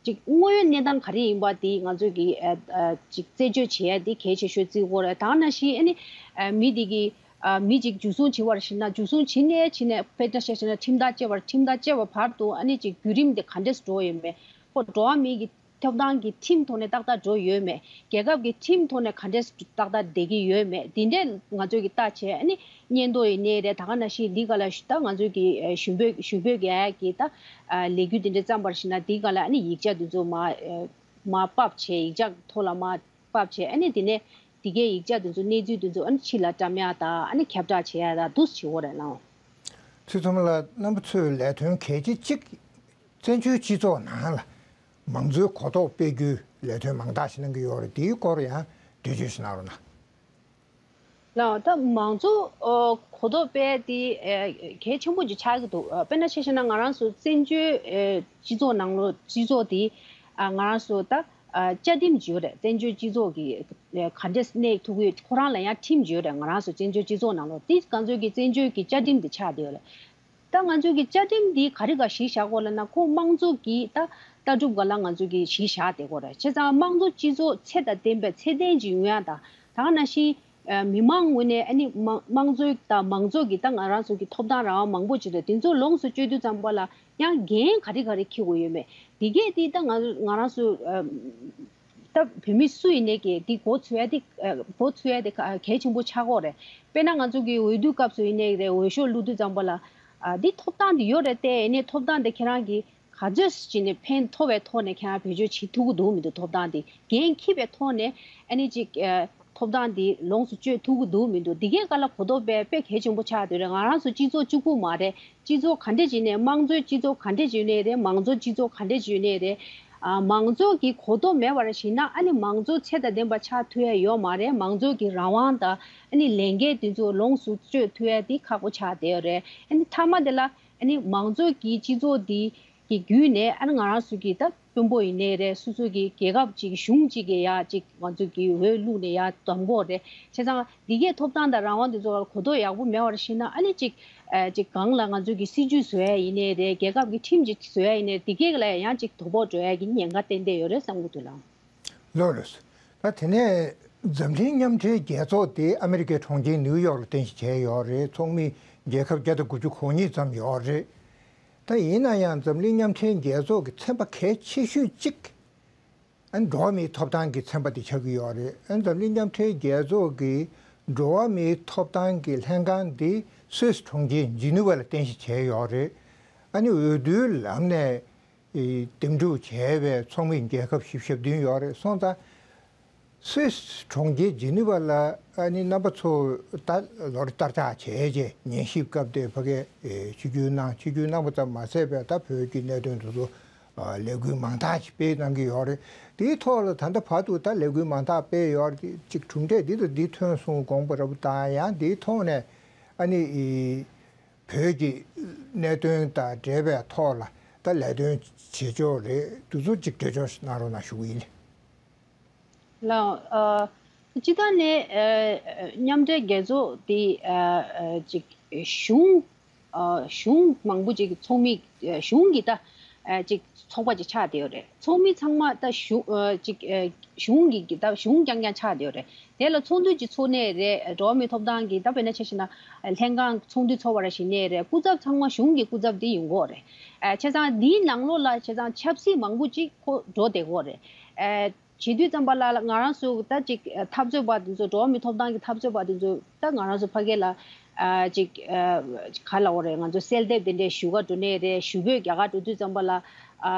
ཅིག་དངོས་ཡོད་གནས་སྟངས་ག་རེ་ཡིན་པ་དེ་ང་ཚོས་ཀྱིས་ཨ་ཨ་ཅིག་རྩད་གཅོད་བྱེད་ཡ་དེ་གལ་ཆེ་ཤོས་བརྩི་དགོས་རེད། ད་ག་ནང་བཞིན་ཨ་ནི་ཨ་མི་དེ་གིས་ཨ་མི་ཅིག་འཇུ་བཟུང་བྱས་པ་རེ་བཞིན་ན། འཇུ་བཟུང་བྱས་ནས་བྱས་ནས་དཔེར་ན་ཆ་བཞག་ན་ཁྲིམས་ཐག་བཅད་པ། ཁྲིམས་ཐག་བཅད་པ་བར་དུ་ཨ་ནི་ཅིག་བརྒྱུད་རིམ་དེ་ག་འདྲས་འགྲོ་ཡོད་མེད། ཁོ་འགྲོ་བ་མིའི་གི་ཐོབ་ཐང་གི་ཁྲིམས་ཐོག་ནས་ཏག་ཏག་འགྲོ་ཡོད་མེད། རྒྱལ་ཁབ་ཀྱི་ཁྲིམས་ཐོག་ནས་ག་འདྲས་ཏག་ཏག་བསྡད་ཀྱི་ཡོད་མེད། དེ་འདྲས་ང་ཚོས་ཀྱིས་བལྟ་བྱས། ཨ་ནི་སྙན་ཐོ་ཡིན་ནའི་རེད། ད་ག་ནང་བཞིན་འདི་ག་ལ་ད་ང་ཚོས་ཀྱིས་ཨ་ཞུ་འབོད་ཞུ་འབོད་རྒྱག་ཡ་གི་ད་ཨ་ལས་འགུལ་དེ་འདྲས་བརྩམས་པ་རེ་བཞིན་ན། འདི་ག་ལ་ཨ་ནི་ཡིག་ཆ་དེ་ཚོ་མར་ཨ་མར་ཕབ་བྱས། ཡིག་ཆ་ཐོག་ལ་མར་ཕབ་བྱས། ཨ་ནི་དེ་ནས་འདི་གའི་ཡིག་ཆ་དེ་ཚོ། གནས་ཚུལ་དེ་ཚོ་ཨ་ནི་ཕྱི་ལ་བཀྲམ་ཡ་དང་། ཨ་ནི་ཁྱབ་བསྒྲགས་བྱེད་ཡ་དང་འདུག་སེ་བྱེད་དགོས་རེད་ལགས། ཚུལ་ཁྲིམས་ལགས། རྣམ་པ་ཚོས་ལས་དོན་གལ་ཆེ་གཅིག་བཙན་བྱོལ་སྤྱི་ཚོགས་ནང་ལ་མང་གཙོའི་གོ་རྟོགས་སྤེལ་རྒྱུའི་ལས་དོན་མང་དག་ཞིག་གནང་གི་ཡོད་རེད། དེའི་སྐོར་ཡང་འགྲེལ་བརྗོད་ཞིག་གནང་རོགས་གནང་། ལགས། ད་མང་གཙོ་ཨ་གོ་རྟོགས་སྤེལ་དེ་ཨ་གལ་ཆེན་པོ་ཅིག་ཆགས་ཀྱི་འདུག་ཨ་དཔེར་ན་ཆ་བཞག་ན་ང་རང་ཚོ་བཙན་བྱོལ་ཨ་སྤྱི་ཚོགས་ནང་ལོགས། སྤྱི་ཚོགས་དེ་ཨ་ང་རང་ཚོ་ད་ཨ་བཅའ་ཁྲིམས་ཅིག་ཡོད་རེད། བཙན་བྱོལ་སྤྱི་ཚོགས་ཀྱི་ཨ་ག་འདྲས་གནས་ཐུབ་ཀྱི། ཁོ་རང་ལ་ཡང་ཁྲིམས་ཅིག་ཡོད་རེད། ང་རང་ཚོ་བཙན་བྱོལ་སྤྱི་ཚོགས་ནང་ལོགས་དེ་ང་ཚོ་གི་བཙན་བྱོལ་གྱི་བཅའ་ཁྲིམས་དེ་ཆགས་བསྡད་ཡོད་རེད། ད་ང་ཚོ་གི་བཅའ་ཁྲིམས་འདི་ག་རེ་ག་གཞི་བཞག་དགོས་ལབ་ན། ཁོ་དམངས་གཙོ་གི་ད་ལྟ་གྲུབ་སྒང་ལ་ང་ཚོ་གི་གཞི་བཞག་བསྡད་དགོས་རེད། བྱས་ཙང་དམངས་གཙོ་སྤྱི་ཚོགས་ཚད་དང་ལྡན་པའི་ཚད་ལྡན་ཅིག་ཡོང་ཡ་དང་། ད་ག་ནང་བཞིན་ཨ་མི་མང་ངོས་ནས་ཨ་ནི་དམངས་དམངས་གཙོའི་དང་མང་གཙོ་གི་ད་ང་རང་ཚོ་གི་ཐོབ་ཐང་རང་དབང་མང་པོ་ཅིག་རེད། དེ་ཚོ་ལོངས་སུ་སྤྱོད་དུས་ཙམ་པ་ལ་ཡང་འགན་ག་རེ་ག་རེ་འཁྱེར་དགོས་ཡོད་མེད། འདི་གས་འདི་ད་ང་ང་རང་ཚོ་ཨ་ད་བོད་མི་སུ་ཡིན་ནའི་གི་འདི་མགོ་ཚོས་ཡ་འདི་ཨ་མགོ་ཚོས་ཡ་འདི་གལ་ཆེན་པོ་ཆགས་ཀྱི་ཡོད་རེད། དཔེར་ན་ང་ཚོ་གི་འོས་བསྡུ་སྐབས་སུ་ཡིན་ནའི་རེད། འོས་ཤོག་བླུག་དུས་ཙམ་པ་ལ་ཨ་འདི་ཐོབ་ཐང་འདི་ཡོད་རེད་དེ། ཡིན་ནའི་ཐོབ་ཐང་འདི་ཁྱེད་རང་གིས་ག་ཚོད་ཅིག་ནས་ཕན་ཐོགས་པའི་ཐོག་ནས་ཁྱེད་རང་བེད་སྤྱོད་བྱེད་ཐུབ་ཀྱི་འདུག་མི་འདུག་ཐོབ་ཐང་འདི་འགན་འཁྱེར་བའི་ཐོག་ནས་ཨ་ནི་ཅིག་ཨ་ཐོབ་ཐང་འདི་ལོངས་སུ་སྤྱོད་ཐུབ་ཀྱི་འདུག་མི་འདུག་འདི་གའི་སྒང་ལ་གོ་རྟོགས་སྤེལ་དཔེ་གལ་ཆེན་པོ་ཆགས་བསྡད་ཡོད་རེད། ང་རང་ཚོ་སྤྱི་ཚོགས་གཅིག་པུ་མ་རེད། སྤྱི་ཚོགས་ག་འདྲས་ཅིག་ནས། དམངས་གཙོའི་སྤྱི་ཚོགས་ག་འདྲས་ཅིག་ཡོད་ནའི་རེད། མང་གཙོའི་སྤྱི་ཚོགས་ག་འདྲས་ཅིག་ཡོད་ནའི་རེད། ཨ་མང་གཙོ་གི་གོ་རྟོགས་མེད་པར་བྱས་ན་ཨ་ནི་མང་གཙོ་ཚད་དང་ལྡན་པ་ཆགས་ཐུབ་ཡ་ཡོད་མ་རེད། མང་གཙོ་གི་རང་དབང་དང་ཨ་ནི་ལས་འགན་དེ་ཚོ་ལོངས་སུ་སྤྱོད་ཐུབ་ཡ་དེ་ཁག་པོ་ཆགས་བསྡད་ཡོད་རེད། ཨ་ནི་མཐའ་མ་དེ་ལ་ཨ་ནི་མང་གཙོ་གི་སྤྱི་ཚོགས་འདི་གི་བརྒྱུད་ནས་ཨ་ནི་ང་རང་ཚོ་གི་ད་ དཔོན་པོ་ཡིན་ནའི་རེད། སོ་སོ་གི་རྒྱལ་ཁབ་ཅིག་གཞུང་ཅིག་གི་ཡ་ཅིག་ང་ཚོ་གི་འོས་བླུགས་ནས་ཡ་བདམས་དགོས་རེད། བྱས་ཙང་འདི་གའི་ཐོབ་ཐང་དང་རང་དབང་དེ་ཚོ་གོ་རྟོགས་ཡག་པོ་མེད་པར་ཤེས་ན། ཨ་ནི་ཅིག་ཨ་ཅིག་གང་ལ་ང་ཚོ་གི་སྲིད་ཇུས་བཟོ་ཡ་ཡིན་ནའི་རེད། རྒྱལ་ཁབ་ཀྱི་ཁྲིམས་ཅིག་བཟོ་ཡ་ཡིན་ནའི་འདི་གའི་ལ་ཡང་ཅིག་དོ་ཕོག་འགྲོ་ཡ་གི་ཉེན་ཁ་ཏན་ཏན་ཡོད་རེད་བསམ་གི་འདུག་ལགས། ལགས་རེད། ད་དེ་ནས་འཛམ་གླིང་མཉམ་འབྲེལ་རྒྱལ་ཚོགས་དེ་ཨ་མི་རི་ཀའི་གྲོང་ཁྱེར་ནིའུ་ཡོག་ལ་རྟེན་གཞི་བྱས་ཡོད་རེད། ཚོགས་མི་རྒྱལ་ཁབ་བརྒྱ་དང་དགུ་བཅུ་གོ་གཉིས་ཙམ་ཡོད་རེད། ད་ཡིན་ན་ཡང་འཛམ་གླིང་མཉམ་འབྲེལ་རྒྱལ་ཚོགས་ཀྱི་ཚན་པ་གལ་ཆེ་ཤོས་གཅིག་ཨ་ནི་འགྲོ་བ་མིའི་ཐོབ་ཐང་གི་ཚན་པ་དེ་ཆགས་ཀྱི་ཡོད་རེད། ཨ་ནི་འཛམ་གླིང་མཉམ་འབྲེལ་རྒྱལ་ཚོགས་ཀྱི་འགྲོ་བ་མིའི་ཐོབ་ཐང་གི་ལྷན་ཁང་འདི་སུད་སི་གྲོང་ཁྱེར་ཇི་ནི་ཝ་ལ་རྟེན་གཞི་བྱས་ཡོད་རེད། ཨ་ནི་འོས་བསྡུའི་ལམ་ནས་འདེམས་སྒྲུག་བྱས་པའི་ཚོགས་མི་རྒྱལ་ཁབ་བཞི་བཅུ་ཞེ་བདུན་ཡོད་རེད། སོང་ཙང་སུད་སི་གྲོང་ཁྱེར་ཇི་ནི་ཝ་ལ་ཨ་ནི་རྣམ་པ་ཚོ་ད་ལོ་རེ་བསྟར་ཆགས་བྱས་རྗེས་ཉན་ཞིབ་སྐབས་དེ་ཕ་གིར་ཆིབས་བསྒྱུར་གནང་། ཆིབས་བསྒྱུར་གནང་པ་ཙམ་མ་ཟད་པའི་ད་བོད་ཀྱི་གནད་དོན་དེ་ཚོ་ལས་འགུལ་མང་དག་ཅིག་སྤེལ་གནང་གི་ཡོད་རེད། དེའི་ཐོག་ལ་ད་ལྟ་བར་དུ་ད་ལས་འགུལ་མང་དག་སྤེལ་ཡོད་རེད། ཅིག་གྲུབ་འབྲས་འདི་དང་འདི་ཐོན་སོང་དགོངས་པ་རབ་དང་། ཡང་དེའི་ཐོག་ནས་ཨ་ནི་བོད་ཀྱི་གནད་དོན་དང་འབྲེལ་བའི་ཐོག་ལ་ད་ལས་དོན་བྱེད་ཕྱོགས་རེད། དེ་ཚོ་ཅིག་འགྲེལ་བརྗོད་གནང་རོགས་གནང་ཞུ་གི་ཡིན། ལགས། ཨ། སྤྱིར་བཏང་ནས་ཨ་མཉམ་འབྲེལ་རྒྱལ་ཚོགས་འདི་ཨ་ཨ་ཅིག་གཞུང་ཨ་གཞུང་མང་པོ་ཅིག་ཚོགས་མི་ཨ་གཞུང་གི་ད་ཨ་ཅིག་ཚོགས་པ་ཅིག་ཆགས་བསྡད་ཡོད་རེད། ཚོགས་མི་ཚང་མ་ད་གཞུང་ཨ་ཅིག་ཨ་གཞུང་གི་ད་གཞུང་རྐྱང་རྐྱང་ཆགས་བསྡད་ཡོད་རེད། དེ་ལ་ཚོགས་འདུ་ཅིག་ཚོགས་ནའི་རེད། འགྲོ་བ་མིའི་ཐོབ་ཐང་གི་ད་དཔེར་ན་ཆ་བཞག་ན་ལྷན་ཁང་ཚོགས་འདུ་ཚོགས་པ་ར་ཞིག་ནའི་རེད། སྐུ་ཚབ་ཚང་མ་གཞུང་གི་སྐུ་ཚབ་དེ་ཡིན་དགོས་རེད། ཨ་བྱས་ཙང་འདིའི་ནང་ལོགས་ལ་བྱས་ཙང་ཆབ་སྲིད་མང་པོ་ཅིག་ཁོ་འགྲོ་བསྡད་ཡོད་རེད། ཨ་བྱེད་དུས་ཙམ་པ་ལ་ང་རང་ཚོ་ད་ཅིག་འཐབ་རྩོད་པ་དེ་ཚོ། འགྲོ་བ་མིའི་ཐོབ་ཐང་གི་འཐབ་རྩོད་པ་དེ་ཚོ་ད་ང་རང་ཚོ་ཕ་གི་ལ་ཨ་ཅིག་ཨ་ག་ལབ་དགོས་རེད། ང་ཚོ་གསལ་འདེབས་དེ་འདྲའི་ཞུ་ག་འགྲོ་ནའི་རེད། ཞུ་འབོད་རྒྱག་ག་འགྲོ་དུས་ཙམ་པ་ལ་ཨ་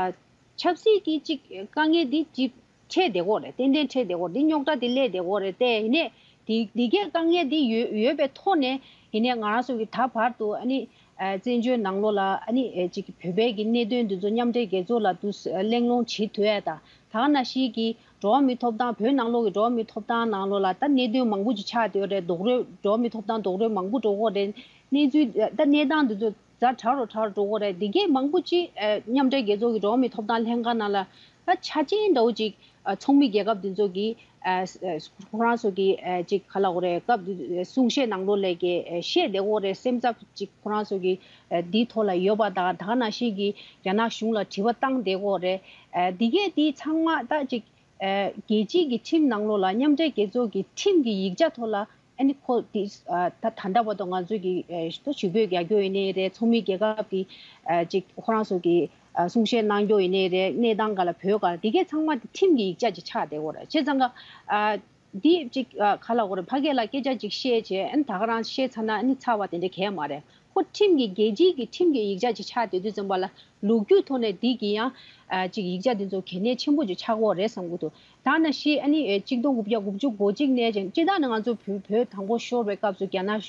ཆབ་སྲིད་ཀྱི་ཅིག་དཀའ་ངལ་འདི་ཅིག་འཕྲད་བསྡད་ཡོད་རེད། ཏན་ཏན་འཕྲད་བསྡད་ཡོད་རེད། འདི་རྙོག་དྲ་འདི་སླེབས་བསྡད་ཡོད་རེད། དེ་ཡིན་ནའི་འདི་འདི་གའི་དཀའ་ངལ་འདི་ཡོད་ཡོད་པའི་ཐོག་ནས་ཡིན་ནའི་ང་རང་ཚོ་གི་ད་བར་དུ་ཨ་ནི་ཨ་བཙན་བྱོལ་ནང་ལོགས་ལ་ཨ་ནི་ཨ་ཅིག་བོད་པའི་གི་གནད་དོན་འདི་ཚོ་མཉམ་འབྲེལ་རྒྱལ་ཚོགས་ལ་དུ་གླེང་སློང་བྱེད་ཐུབ་ཡ་དང་། ད་ག་ནང་བཞིན་གྱི་འགྲོ་བ་མིའི་ཐོབ་ཐང་། བོད་ནང་ལོགས་ཀྱི་འགྲོ་བ་མིའི་ཐོབ་ཐང་ནང་ལོགས་ལ་ད་གནད་དོན་མང་པོ་ཅིག་ཆགས་བསྡད་ཡོད་རེད། རྡོག་རོལ། འགྲོ་བ་མིའི་ཐོབ་ཐང་རྡོག་རོལ་མང་པོ་འགྲོ་གི་ཡོད་རེད། གནས་ཚུལ་ད་གནས་སྟངས་འདི་ཚོ་ཛ་དྲག་རུ་དྲག་རུ་འགྲོ་གི་ཡོད་རེད། འདི་གས་མང་པོ་ཅིག་ཨ་མཉམ་འབྲེལ་རྒྱལ་ཚོགས་ཀྱི་འགྲོ་བ་མིའི་ཐོབ་ཐང་ལྷན་ཁང་ནང་ལ་ད་ཆ་ཅན་འདྲ་བོ་ཅིག་ཨ་ཚོགས་མི་རྒྱལ་ཁབ་འདི་ཚོ་གིས་ཨ་ཨ་ཁོ་རང་ཚོ་གིས་ཨ་ཅིག་ག་ལབ་དགོས་རེད། སྐབས་འདི་གསུང་བཤད་ནང་ལོགས་ལ་གི་ཨ་བཤད་བསྡད་ཡོད་རེད། སེམས་འཚབ་ཅིག་ཁོ་རང་ཚོ་གིས་ཨ་འདིའི་ཐོག་ལ་ཡོད་པ་དང་། ད་ག་ནང་བཞིན་གྱི་རྒྱ་ནག་གཞུང་ལ་དྲི་བ་བཏང་བསྡད་ཡོད་རེད། ཨ་འདི་གས་འདི་ཚང་མ་ད་ཅིག་ཨ་རྒྱལ་སྤྱིའི་གི་ཁྲིམས་ནང་ལོགས་ལ། མཉམ་འབྲེལ་རྒྱལ་ཚོགས་ཀྱི་ཁྲིམས་ཀྱི་ཡིག་ཆ་ཐོག་ལ་ཨ་ནི་ཁོ་དེ་ཨ་ད་ད་ལྟ་བར་དུ་ང་ཚོས་ཀྱི་ཨ་ཞུ་འབོད་རྒྱག་རྒྱུ་ཡིན་ནའི་རེད། ཚོགས་མི་རྒྱལ་ཁབ་ཀྱི་ཨ་ཅིག་ཁོ་རང་ཚོ་གི་ཨ་གསུང་བཤད་གནང་རྒྱུ་ཡིན་ནའི་རེད། གནས་སྟངས་ག་ལ་བོད་ག་ལ། དེ་གས་ཚང་མ་དེ་ཁྲིམས་ཀྱི་ཡིག་ཆ་ཅིག་ཆགས་བསྡད་ཡོད་རེད། བྱས་ཙང་ཀ་ཨ་འདི་ཅིག་ཨ་ག་ལབ་དགོས་རེད། ཕ་གི་ལ་སྐད་ཆ་ཅིག་བཤད་བྱས། ཨ་ནི་ད་ག་རང་བཤད་ཚར་ན་ཨ་ནི་ཚར་བ་དེ་འདྲ་གས་མ་རེད། ཁོ་ཁྲིམས་ཀྱི་རྒྱལ་སྤྱིའི་གི་ཁྲིམས་ཀྱི་ཡིག་ཆ་ཅིག་ཆགས་བསྡད་དུས་ཙམ་པ་ལ། ལོ་རྒྱུས་ཐོག་ནས་འདི་གི་ཡང་ཨ་ཅིག་ཡིག་ཆ་འདི་ཚོ་གལ་གནད་ཆེན་པོ་ཅིག་ཆགས་ཀྱི་ཡོད་རེད་བསམ་གྱི་འདུག་ད་ནང་བཞིན་ཨ་ནི་ཨེ་གཅིག་སྟོང་དགུ་བརྒྱ་དགུ་བཅུ་གོ་གཅིག་ནས་ཅིག་སྤྱིར་བཏང་ནས་ང་ཚོ་བོད་བོད་དང་པོ་ཤོར་བའི་སྐབས་སུ་རྒྱ་ནག་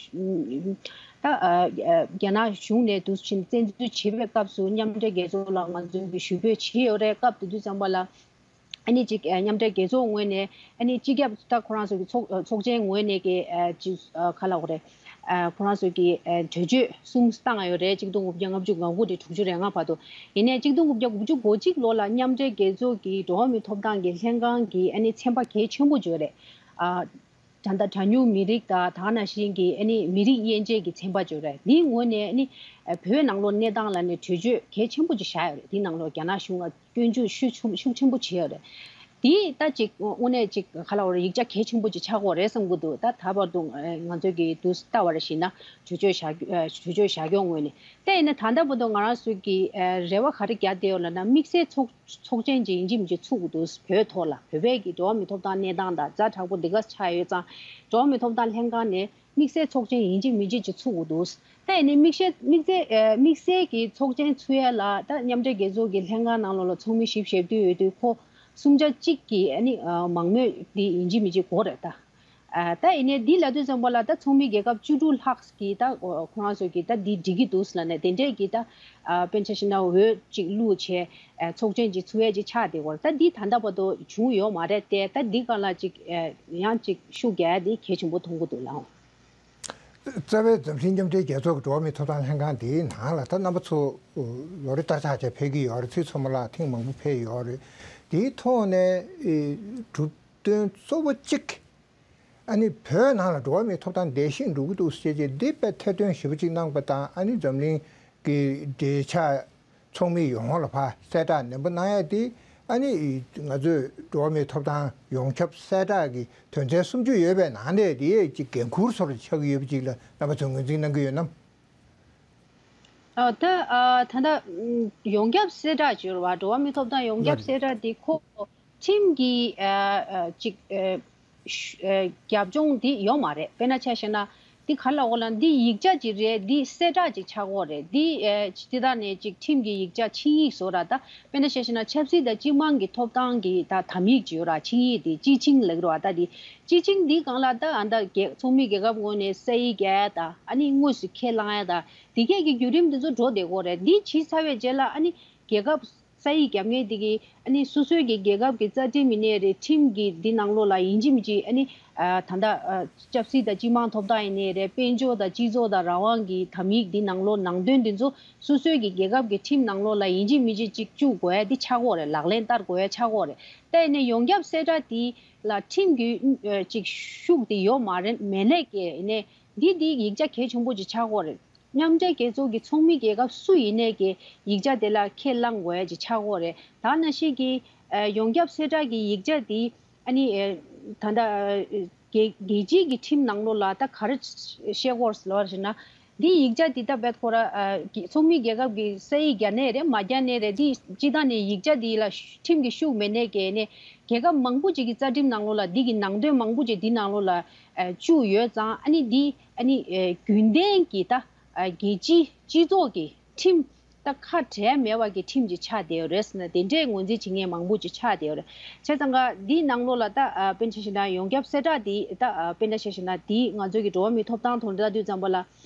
ད་ཨ་ཨ་རྒྱ་ནག་གཞུང་ནས་དུ་ཕྱིན་བཙན་འཛུལ་བྱེད་པའི་སྐབས་སུ་མཉམ་འབྲེལ་རྒྱལ་ཚོགས་ལ་ང་ཚོ་གི་ཞུ་འབོད་བྱས་ཡོད་རེད། སྐབས་དེ་དུས་ཙམ་པ་ལ། ཨ་ནི་ཅིག་ཨ་མཉམ་འབྲེལ་རྒྱལ་ཚོགས་ངོས་ནས་ཨ་ནི་སྤྱི་ཁྱབ་ད་ཁོ་རང་ཚོ་གི་ཚོགས་ཨ་ཚོགས་ཆེན་ངོས་ནས་ཀྱི་ཨ་ཅིག་ཨ་ག་ལབ་དགོས་རེད། ཨ་ཁོ་རང་ཚོ་གི་ཨ་གྲོས་ཆོད་གསུམ་བཏང་ཡོད་རེད། གཅིག་སྟོང་དགུ་བརྒྱ་ལྔ་བཅུ་ང་དགུ་དེ་དྲུག་ཅུ་རེ་ལྔ་བར་དུ། ཡིན་ནའི་གཅིག་སྟོང་དགུ་བརྒྱ་དགུ་བཅུ་གོ་གཅིག་ལོ་ལ་མཉམ་འབྲེལ་རྒྱལ་ཚོགས་ཀྱི་འགྲོ་བ་མིའི་ཐོབ་ཐང་གི་ལྷན་ཁང་གི་ཨ་ནི་ཚན་པ་གལ་ཆེན་པོ་ཅིག་ཡོད་རེད། ཨ་ད་ལྟ་གྲངས་ཉུང་མི་རིགས་དང་ད་ག་ནང་བཞིན་གྱི་ཨ་ནི་མི་རིགས་དབྱེ་འབྱེད་ཀྱི་ཚན་པ་ཅིག་ཡོད་རེད། འདིའི་ངོས་ནས་ཨ་ནི་ཨ་བོད་ནང་ལོགས་གནས་སྟངས་ལ་ནི་གྲོས་ཆོད་གལ་ཆེན་པོ་ཅིག་བཞག་ཡོད་རེད། འདིའི་ནང་ལོགས་རྒྱ་ནག་གཞུང་ལ་སྐྱོན་བརྗོད་ཤུགས་ཆུང་ཤུགས་ཆེན་པོ་བྱས་ཡོད་རེད། དེ་ད་ཅིག་དངོས་གནས་ཅིག་ག་ལབ་དགོས་རེད། ཡིག་ཆ་གལ་ཆེན་པོ་ཅིག་ཆགས་ཀྱི་ཡོད་རེད་བསམ་གྱི་འདུག་ད་ད་བར་དུ་ཨ་ང་ཚོས་ཀྱི་དུ་ལྟ་བ་རེ་བཞིན་ན་གྲོས་ཆོད་བཞག་རྒྱུ་ཨ་གྲོས་ཆོད་བཞག་རྒྱུ་ངོས་ནས། དེ་ཡིན་ན་ད་ལྟ་བར་དུ་ང་རང་ཚོས་ཀྱི་ཨ་རེ་བ་ག་རེ་རྒྱག་བསྡད་ཡོད་ལབ་ན། དམིགས་བསལ་ཚོགས་ཚོགས་ཆེན་ཅིག་ཡིན་གཅིག་མིན་གཅིག་ཚུགས་དགོས་འདུག་བོད་ཐོག་ལ་བོད་པའི་གི་འགྲོ་བ་མིའི་ཐོབ་ཐང་གནས་སྟངས་དང་ཛ་དྲག་པོ་འདི་ག་ཆགས་ཡོད་ཙང་། འགྲོ་བ་མིའི་ཐོབ་ཐང་ལྷན་ཁང་ནས་དམིགས་བསལ་ཚོགས་ཆེན་ཡིན་གཅིག་མིན་གཅིག་ཅིག་ཚུགས་དགོས་འདུག་ད་ཡིན་ནའི་དམིགས་བསལ་དམིགས་བསལ་ཨ་དམིགས་བསལ་གྱི་ཚོགས་ཆེན་ཚུགས་ཡ་ལ་ད་མཉམ་འབྲེལ་རྒྱལ་ཚོགས་ཀྱི་ལྷན་ཁང་ནང་ལོགས་ལ་ཚོགས་མི་བཞི་བཅུ་ཞེ་བདུན་ཡོད་དུས། ཁོ་གསུམ་ཆ་གཅིག་གི་ཨ་ནི་ཨ་མང་མོས་འདི་ཡིན་གཅིག་མིན་གཅིག་དགོས་རེད་ད། ཨ་ད་ཡིན་ནའི་འདི་ལབ་དུས་ཙམ་པ་ལ་ད་ཚོགས་མི་རྒྱལ་ཁབ་བཅུ་དྲུག་ལྷག་གིས་ད་ཁོ་རང་ཚོ་གིས་ད་འདི་འགྲིག་གི་འདུག་ལབ་ནས་དེ་འདྲས་ཀྱི་ད་ཨ་དཔེར་ན་ཆ་བཞག་ན་འོས་གཅིག་བླུགས་བྱས་ཨ་ཚོགས་ཆེན་གཅིག་ཚུགས་ཡས་གཅིག་ཆགས་བསྡད་ཡོད་རེད། ད་འདི་ད་ལྟ་བར་དུ་བྱུང་ཡོད་མ་རེད་དེ། ད་འདི་སྒང་ལ་གཅིག་ཨ་ཡང་གཅིག་ཤུགས་རྒྱག་ཡ་འདི་གལ་ཆེན་པོ་མཐོང་གི་འདུག་ལགས། རྩ་བའི་འཛམ་གླིང་མཉམ་འབྲེལ་རྒྱལ་ཚོགས་ཀྱི་འགྲོ་བ་མིའི་ཐོབ་ཐང་ལྷན་ཁང་དེའི་ནང་ལ་ད་རྣམ་པ་ཚོ་ལོ་རེ་ལྟར་ཆགས་བྱས་ཕེབས་ཀྱི་ཡོད་རེད། ཚེ་ཚོ་མ་ལགས་ཐེངས་མང་པོ་ཕེབས་ཡོད་རེད། དེའི་ཐོག་ནས་གྲུབ་དོན་གཙོ་བོ་གཅིག་ཨ་ནི་བོད་ནང་ལ་འགྲོ་བ་མིའི་ཐོབ་ཐང་འདས་ཤིང་འགྲོ་གི་འདུག་ཟེར་བྱས་འདི་དཔེ་ཐེར་འདོན་ཞིབ་པོ་གཅིག་གནང་པ་དང་། ཨ་ནི་འཛམ་གླིང་གི་འབྲེལ་ཆགས་ཚོགས་མི་ཡོངས་ལ་ཕར་གསལ་བསྒྲགས་ནན་པོ་གནང་ཡ་དེ། ཨ་ནི་ང་ཚོས་འགྲོ་བ་མིའི་ཐོབ་ཐང་ཡོངས་ཁྱབ་གསལ་བསྒྲགས་ཀྱི་དོན་ཚན་སུམ་ཅུ་ཡོད་པའི་ནང་ནས་དེ་ཅིག་འགན་ཁུར་བཟོ་འདྲ་ཆགས་ཀྱི་ཡོད་པ་ཅིག་ལ་རྣམ་པ་ཚོས་ངོས་འཛིན་གནང་གི་ཡོད་ནམ། ཨ་ད་ཨ་ད་ལྟ་ཨམ་ཡོངས་ཁྱབ་གསལ་བསྒྲགས་བྱོས་ར་བ། འགྲོ་བ་མིའི་ཐོབ་ཐང་ཡོངས་ཁྱབ་ལགས་གསལ་བསྒྲགས་འདི་ཁོ་ཁྲིམས་ཀྱི་ཨ་ཨ་ཅིག་ཨ་ཤ་ཨ་རྒྱབ་ལྗོངས་འདི་ཡོད་མ་རེད། དཔེར་ན་ཆ་བཞག་ན་འདི་ག་ལ་འོ་ལ་འདི་ཡིག་ཆ་ཅིག་རེད། འདི་གསལ་བསྒྲགས་ཅིག་ཆགས་ཀྱི་ཡོད་རེད། འདི་ཨ་སྤྱི་བཏང་ནས་ཅིག་ཁྲིམས་ཀྱི་ཡིག་ཆ་ཆིངས་ཡིག་བཟོ་ར་ད། དཔེར་ན་ཆ་བཞག་ན་ཆབ་སྲིད་དང་སྤྱི་དམངས་ཀྱི་ཐོབ་ཐང་གི་ད་དམ་ཡིག་ཅིག་ཡོད་ར། ཆིངས་ཡིག་འདི་སྤྱི་ཆིངས་ལབ་ཀྱི་རེད་བ། ད་འདི་སྤྱི་ཆིངས་འདི་སྒང་ལ་ད་ཨ་ད་རྒྱལ་ཚོགས་མི་རྒྱལ་ཁབ་ངོས་ནས་ས་ཡིག་རྒྱག་ཡ་ད། ཨ་ནི་དངོས་སུ་ཁས་བླངས་ཡ་ད། འདི་གས་ཀྱི་བརྒྱུད་རིམ་འདི་ཚོ་འགྲོ་བསྡད་ཀྱི་ཡོད་རེད། འདི་བྱས་ཚར་བའི་རྗེས་ལ་ཨ་ནི་རྒྱལ་ཁབ་ས་ཡིག་རྒྱབ་མཁན་འདི་གིས་ཨ་ནི་སོ་སོའི་གི་རྒྱལ་ཁབ་ཀྱི་རྩ་ཁྲིམས་ཡིན་ནའི་རེད། ཁྲིམས་ཀྱི་འདི་ནང་ལོགས་ལ་ཡིན་གཅིག་མིན་གཅིག་ཨ་ནི་ཨ་ད་ལྟ་ཨ་ཆབ་སྲིད་དང་སྤྱི་དམངས་ཐོབ་ཐང་ཡིན་ནའི་རེད། དཔལ་འབྱོར་དང་སྤྱི་ཚོགས་དང་རང་དབང་གི་དམ་ཡིག་འདི་ནང་ལོགས་ནང་དོན་འདི་ཚོ་སོ་སོའི་གི་རྒྱལ་ཁབ་ཀྱི་ཁྲིམས་ནང་ལོགས་ལ་ཡིན་གཅིག་མིན་གཅིག་ཅིག་བཅུག་དགོས་ཡ་འདི་ཆགས་ཀྱི་ཡོད་རེད། ལག་ལེན་བསྟར་དགོས་ཡ་ཆགས་ཀྱི་ཡོད་རེད། ད་ཡིན་ནའི་ཡོངས་ཁྱབ་གསལ་བསྒྲགས་འདི་ལ་ཁྲིམས་ཀྱི་ཨ་ཅིག་ཤུགས་འདི་ཡོད་མ་རེད། མེད་ནའི་གི་ཡིན་ནའི་འདི་འདི་ཡིག་ཆ་གལ་ཆེན་པོ་ཅིག་ཆགས་ཀྱི་ཡོད་རེད། མཉམ་འབྲེལ་རྒྱལ་ཚོགས་ཀྱི་ཚོགས་མི་རྒྱལ་ཁབ་སུ་ཡིན་ནའི་གི་ཡིག་ཆ་དེ་ལ་ཁས་བླངས་དགོས་ཡ་ཅིག་ཆགས་ཀྱི་ཡོད་རེད། ད་ནང་བཞིན་གྱི་ཨ་ཡོངས་ཁྱབ་གསལ་བསྒྲགས་ཀྱི་ཡིག་ཆ་འདི་ཨ་ནི་ཨ་ད་ལྟ་ཨ་རྒྱལ་རྒྱལ་སྤྱིའི་གི་ཁྲིམས་ནང་ལོགས་ལ་ད་ག་རེ་བཤད་ཀྱི་ཡོད་རེད་ལབ་པ་ཞིག་ན། འདི་ཡིག་ཆ་འདི་ད་བེད་ཁོ་ར་ཨ་གི་ཚོགས་མི་རྒྱལ་ཁབ་ཀྱི་ས་ཡིག་རྒྱག་ནའི་རེད། མ་རྒྱག་ནའི་རེད། འདི་སྤྱི་བཏང་ནས་ཡིག་ཆ་འདི་ལ་ཁྲིམས་ཀྱི་ཤུགས་མེད་ནའི་གི་ནས་རྒྱལ་ཁབ་མང་པོ་ཅིག་གི་རྩ་ཁྲིམས་ནང་ལོགས་ལ་འདི་གི་ནང་དོན་མང་པོ་ཅིག་འདི་ནང་ལོགས་ལ་ཨ་བཅུག་ཡོད་ཙང་། ཨ་ནི་འདི་ཨ་ནི་ཨ་རྒྱུན་ལྡན་གྱི་ད་ཨ་རྒྱལ་སྤྱིའི་སྤྱི་ཚོགས་ཀྱི་ཁྲིམས་ད་ཁ་བྲལ་མེད་པ་གི་ཁྲིམས་ཅིག་ཆགས་བསྡད་ཡོད་རེད་ཟེར་ན། དེ་འདྲའི་ངོས་འཛིན་བྱེད་མཁན་མང་པོ་ཅིག་ཆགས་བསྡད་ཡོད་རེད། བྱས་ཙང་ཀ་འདིའི་ནང་ལོགས་ལ་ད་ཨ་དཔེར་ན་ཆ་བཞག་ན་ཡོངས་ཁྱབ་གསལ་བསྒྲགས་འདི་ད་ཨ་དཔེར་ན་ཆ་བཞག་ན་འདི་ང་ཚོའི་གི་འགྲོ་བ་མིའི་ཐོབ་ཐང་ཐོག་ལ་ལྟ་དུས་ཙམ་པ་ལ་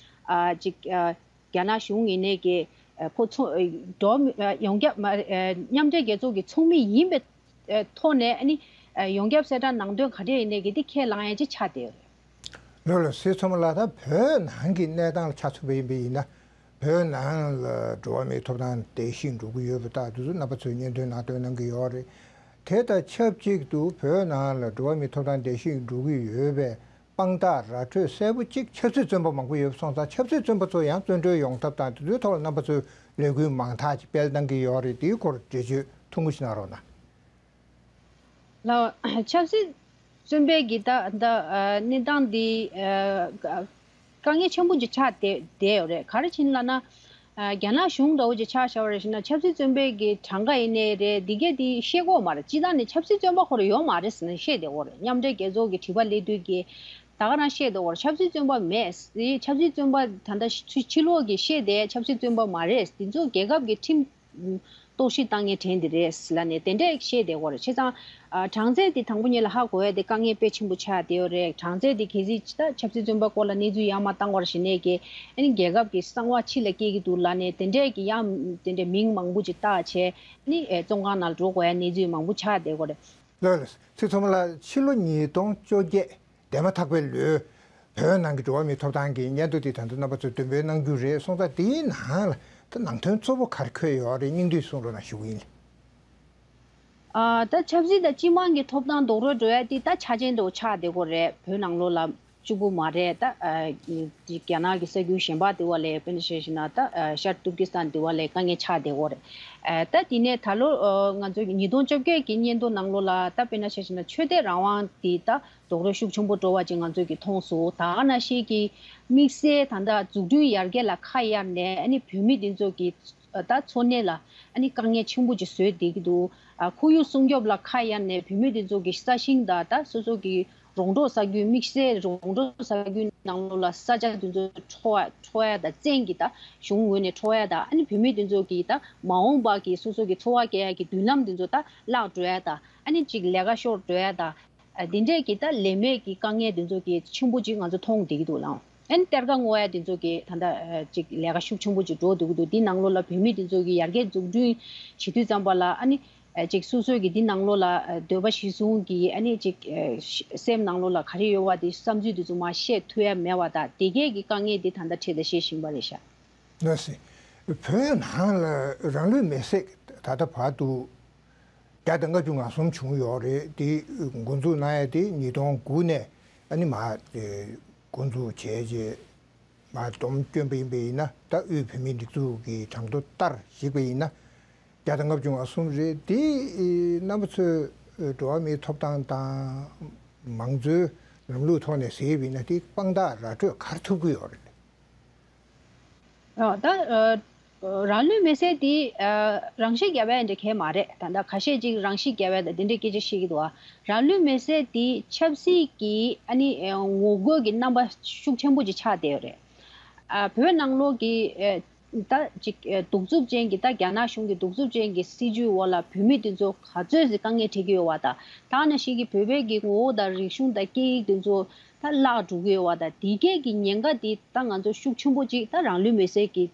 ཨ་ཅིག་ཨ་རྒྱ་ནག་གཞུང་ཡིན་ནའི་གི་ཨ་ཁོ་ཚོ་ཨ་འགྲོ་བ་མི་ཨ་ཡོངས་ཁྱབ་མ་ཨ་མཉམ་འབྲེལ་རྒྱལ་ཚོགས་ཀྱི་ཚོགས་མི་ཡིན་པའི་ཨ་ཐོག་ནས་ཨ་ནི་ཨ་ཡོངས་ཁྱབ་གསལ་བསྒྲགས་ནང་དོན་ག་འདྲས་ཡིན་ནའི་གི་འདི་ཁས་བླངས་ཡ་ཅིག་ཆགས་བསྡད་ཡོད་རེད། ལགས་ལགས། ཚེ་ཚོ་མ་ལགས། ད་བོད་ནང་གི་གནས་སྟངས་ལ་ཆ་མཚོན་པ་ཡིན་པ་ཡིན་ན། བོད་ནང་ལ་འགྲོ་བ་མིའི་ཐོབ་ཐང་འདས་ཤིང་འགྲོ་གི་ཡོད་པ་དག་དེ་ཚོ་རྣམ་པ་ཚོས་སྙན་ཐོའི་ནང་བཏོན་གནང་གི་ཡོད་རེད། དེ་དང་ཆབས་ཅིག་ཏུ་བོད་ནང་ལ་འགྲོ་བ་མིའི་ཐོབ་ཐང་འདས་ཤིང་འགྲོ་གི་ཡོད་པའི་དཔང་རྟགས་ར་འཕྲོད་གསལ་པོ་གཅིག་ཆབ་སྲིད་བཙོན་པ་མང་པོ་ཡོད་པ་སོང་ཙང་། ཆབ་སྲིད་བཙོན་པ་ཚོ་ཡང་བཙོན་གྲོལ་ཡོང་ཐབས་དང་དེ་ཚོའི་ཐོག་ལ་རྣམ་པ་ཚོས་ལས་འགུལ་མང་དག་ཅིག་སྤེལ་གནང་གི་ཡོད་རེད། དེའི་སྐོར་འགྲེལ་བརྗོད་ཐུང་ངུ་ཞིག་གནང་རོགས་གནང་། ལགས། ཆབ་སྲིད་བཙོན་པའི་གི་ད་ད་ཨ་གནས་སྟངས་འདི་ཨ་དཀའ་ངལ་ཆེན་པོ་ཅིག་ཆགས་བསྡད་བསྡད་ཡོད་རེད། ག་རེ་བྱས་ནས་ལབ་ན། ཨ་རྒྱ་ནག་གཞུང་འདྲ་བོ་ཅིག་ཆ་བཞག་པ་རེད་ཟེར་ན། ཆབ་སྲིད་བཙོན་པའི་གི་གྲངས་ཀ་ཡིན་ནའི་རེད། འདི་གས་འདི་ཤེས་ཀྱི་ཡོད་མ་རེད། སྤྱིར་བཏང་ནས་ཆབ་སྲིད་བཙོན་པ་ཁོ་རང་ཡོད་མ་རེད་ཟེར་ནས་བཤད་བསྡད་ཡོད་རེད། མཉམ་འབྲེལ་རྒྱལ་ཚོགས་ཀྱི་དྲི་བ་སླེབས་དུས་ཀྱི་ད་ག་རང་བཤད་བསྡད་ཡོད་རེད། ཆབ་སྲིད་བཙོན་པ་མེད། ཆབ་སྲིད་བཙོན་པ་ད་ལྟ་ཕྱི་ཕྱི་ལོགས་ཀྱི་བཤད་བསྡད་ཆབ་སྲིད་བཙོན་པ་མ་རེད། འདི་ཚོ་རྒྱལ་ཁབ་ཀྱི་ཁྲིམས་གཏོར་བཤིག་བཏང་མཁན་དྲན་འདི་རེད་ལབ་ནས་དེ་འདྲས་བཤད་བསྡད་ཡོད་རེད། བྱས་ཙང་ཨ་གྲངས་ཚད་འདི་དང་པོ་ཉིད་ལ་ཧ་གོ་ཡ་དེ་དཀའ་ངལ་དཔེ་ཆེན་པོ་ཆགས་བསྡད་ཡོད་རེད། གྲངས་ཚད་འདི་གལ་སྲིད་ད་ཆབ་སྲིད་བཙོན་པ་སྐོར་ལ་གནས་ཚུལ་ཡར་མར་བཏང་བ་རེད་ཟེར་ནས་ཀྱི་ཨ་ནི་རྒྱལ་ཁབ་ཀྱི་གསང་བ་ཕྱི་ལ་སྐྱེལ་གྱི་འདུག་ལབ་ནས་དེ་འདྲས་ཀྱི་ཡང་དེ་འདྲས་མིང་མང་པོ་ཅིག་བཏགས་བྱས་ཨ་ནི་ཨེ་བཙོན་ཁང་ནང་འགྲོ་དགོས་ཡ་གནས་ཚུལ་མང་པོ་ཆགས་བསྡད་ཡོད་རེད། ལགས་ལགས། ཚེ་ཚོ་མ་ལགས། ཕྱི་ལོ་ཉིས་སྟོང་བཅོ་བརྒྱད། འདས་མ་ཐག་པའི་ལོའི་བོད་ནང་གི་འགྲོ་བ་མིའི་ཐོབ་ཐང་གི་སྙན་ཐོ་དེ་ད་ལྟ་རྣམ་པ་ཚོས་འདོན་སྤེལ་གནང་རྒྱུ་རེད་སོང་ཙང་། དེའི་ནང་ལ་ད་ནང་དོན་གཙོ་བོ་ག་རེ་འཁོད་ཡོད་རེད། སྙིང་བསྡུས་གསུང་རོགས་གནང་ཞུ་གི་ཡིན། ཨ་ད་ཆབ་སྲིད་དང་སྤྱི་དམངས་ཀྱི་ཐོབ་ཐང་རྡོག་རོལ་འགྲོ་ཡ་དེ་ད་ཆ་ཅན་དུ་ཆགས་བསྡད་ཀྱི་ཡོད་རེད། བོད་ནང་ལོགས་ལ་གཅིག་པུ་མ་རེད། ད་ཨ་རྒྱ་ནག་གི་ས་ཁུལ་གཞན་པ་དེ་བ་ལས་དཔེར་ན་བཤད་ན་ད་ཨ་ཤར་ཏུར་ཀི་སི་ཐན་དེ་བ་ལས་དཀའ་ངལ་ཆགས་བསྡད་ཀྱི་ཡོད་རེད། ཨ་ད་དེ་ནས་ད་ལོ་ཨ་ང་ཚོ་ཉིས་སྟོང་བཅོ་བརྒྱད་ཀྱི་སྙན་ཐོ་ནང་ལོགས་ལ་ད་དཔེར་ན་བཤད་ན་ཆོས་དད་རང་དབང་དེ་ད་རྡོག་རོལ་ཤུགས་ཆེན་པོ་འགྲོ་བ་ཅིག་ང་ཚོས་ཀྱི་མཐོང་སོང་། ད་ག་ནང་བཞིན་གྱི་དམིགས་བསལ་ད་ལྟ་འཛུགས་སྐྲུན་ཡར་རྒྱས་ལ་ཁ་གཡར་ནས་ཨ་ནི་བོད་མི་དེ་ཚོ་གི་ད་འཚོ་གནས་ལ་ཨ་ནི་དཀའ་ངལ་ཆེན་པོ་ཅིག་བཟོས་བསྡད་ཀྱི་འདུག་ཨ་ཁོར་ཡུག་སྲུང་སྐྱོབ་ལ་ཁ་གཡར་ནས་བོད་མི་དེ་ཚོ་གི་ས་ཞིང་དང་ད་སོ་སོ་གི་རོང་འབྲོག་ས་ཁུལ་དམིགས་བསལ་རོང་འབྲོག་ས་ཁུལ་ནང་ལོགས་ལ་ས་ཆ་དེ་ཚོ་འཕྲོག་འཕྲོག་ཡ་དང་བཙན་གྱིས་ད་གཞུང་ངོས་ནས་འཕྲོག་ཡ་དང་ཨ་ནི་བོད་མི་དེ་ཚོ་གི་ད་མ་འོངས་པ་གི་སོ་སོ་གི་འཚོ་བ་སྐྱེལ་ཡ་གི་མདུན་ལམ་དེ་ཚོ་ད་བརླག་འགྲོ་ཡ་དང་ཨ་ནི་ཅིག་ལས་ཀ་ཤོར་འགྲོ་ཡ་དང་། ཨ་དེ་འདྲས་ཀྱི་ད་ལས་མེད་ཀྱི་དཀའ་ངལ་དེ་ཚོ་གི་ཆེན་པོ་ཅིག་ང་ཚོ་མཐོང་བསྡད་ཀྱི་འདུག་ལགས། ཨ་ནི་གཏེར་ཁ་སྔོག་ཡ་དེ་ཚོ་གི་ད་ལྟ་ཨ་ཅིག་ལས་ཀ་ཤུགས་ཆེན་པོ་ཅིག་འགྲོ་བསྡད་ཀྱི་འདུག་འདི་ནང་ལོགས་ལ་བོད་མི་དེ་ཚོ་གི་ཡར་རྒྱས་འཛུགས་སྐྲུན་བྱེད་དུས་ཙམ་པ་ལ་ཨ་ནི་ ཅིག་སོ་སོའི་གི་འདི་ནང་ལོགས་ལ་འདོད་པ་གཞིར་བཟུང་གི་ཨ་ནི་ཅིག་སེམས་ནང་ལོགས་ལ་ག་རེ་ཡོད་པ་དེ་བསམ་ཚུལ་དེ་ཚོ་མར་བཤད་ཐུབ་ཡ་མེད་པ་དང་དེ་གས་ཀྱི་དཀའ་ངལ་དེ་ད་ལྟ་འཕྲད་ད་བཤད་བཞིན་པ་རེད་ཤག་ལགས་སེ། བོད་ནང་ལ་རང་ལུས་མེར་སྲེག་ད་ལྟ་བར་དུ་བརྒྱ་དང་ལྔ་བཅུ་ང་གསུམ་བྱུང་ཡོད་རེད། དེ་འགོ་འཛུགས་གནང་ཡ་དེ་ཉིས་སྟོང་དགུ་ནས་ཨ་ནི་མར་འགོ་འཛུགས་བྱས་རྗེས་མར་སྡོམ་བསྐྱོན་པ་ཡིན་པ་ཡིན་ན། ད་དབུས་བོད་མིའི་སྒྲིག་འཛུགས་ཀྱི་གྲངས་ཐོ་ལྟར་གཞིགས་པ་ཡིན་ན་བརྒྱ་དང་ལྔ་བཅུ་ང་གསུམ་རེད། དེ་རྣམ་པ་ཚོས་འགྲོ་བ་མིའི་ཐོབ་ཐང་དང་མང་གཙོའི་ལམ་ལུགས་ཐོག་ནས་ཟེར་བ་ཡིན་ན་དེ་དཔང་རྟགས་ར་སྤྲོད་ག་རེ་ཐུབ་ཀྱི་ཡོད་རེད། ཨ། ད་ཨ། རང་ལུས་མེར་སྲེག་དེ་ཨ། རང་ཤི་རྒྱག་པ་འདྲ་གང་ཡང་མ་རེད། ད་ལྟ་ཁ་ཤས་ཅིག་རང་ཤི་རྒྱག་པ་དང་དེ་འདྲའི་སྐད་ཆ་བཤད་ཀྱི་འདུག་ཨ། རང་ལུས་མེར་སྲེག་དེ་ཆབ་སྲིད་ཀྱི་ཨ་ནི་ཨ། ངོ་རྒོལ་གྱི་རྣམ་པ་ཤུགས་ཆེན་པོ་ཅིག་ཆགས་བསྡད་ཡོད་རེད། ཨ། བོད་ནང་ལོགས་ཀྱི་ཨ། ད་ཅིག་ཨ། གདུག་རྩུབ་ཅན་གྱི་ད་རྒྱ་ནག་གཞུང་གི་གདུག་རྩུབ་ཅན་གྱི་སྲིད་བྱུས་འོག་ལ་བོད་མི་དེ་ཚོ་ག་ཚོད་ཅིག་དཀའ་ངལ་འཕྲད་ཀྱི་ཡོད་པ་དང་། ད་ག་ནང་བཞིན་གྱི་བོད་པའི་གི་ངོ་བོ་དང་རིག་གཞུང་དང་སྐད་ཡིག་དེ་ཚོ་ད་བརླག་འགྲོ་གི་ཡོད་པ་དང་། དེ་གས་ཀྱི་ཉེན་ཁ་དེ་ད་ང་ཚོ་ཤུགས་ཆེན་པོ་ཅིག་ད་རང་ལུས་མེར་སྲེག་གི་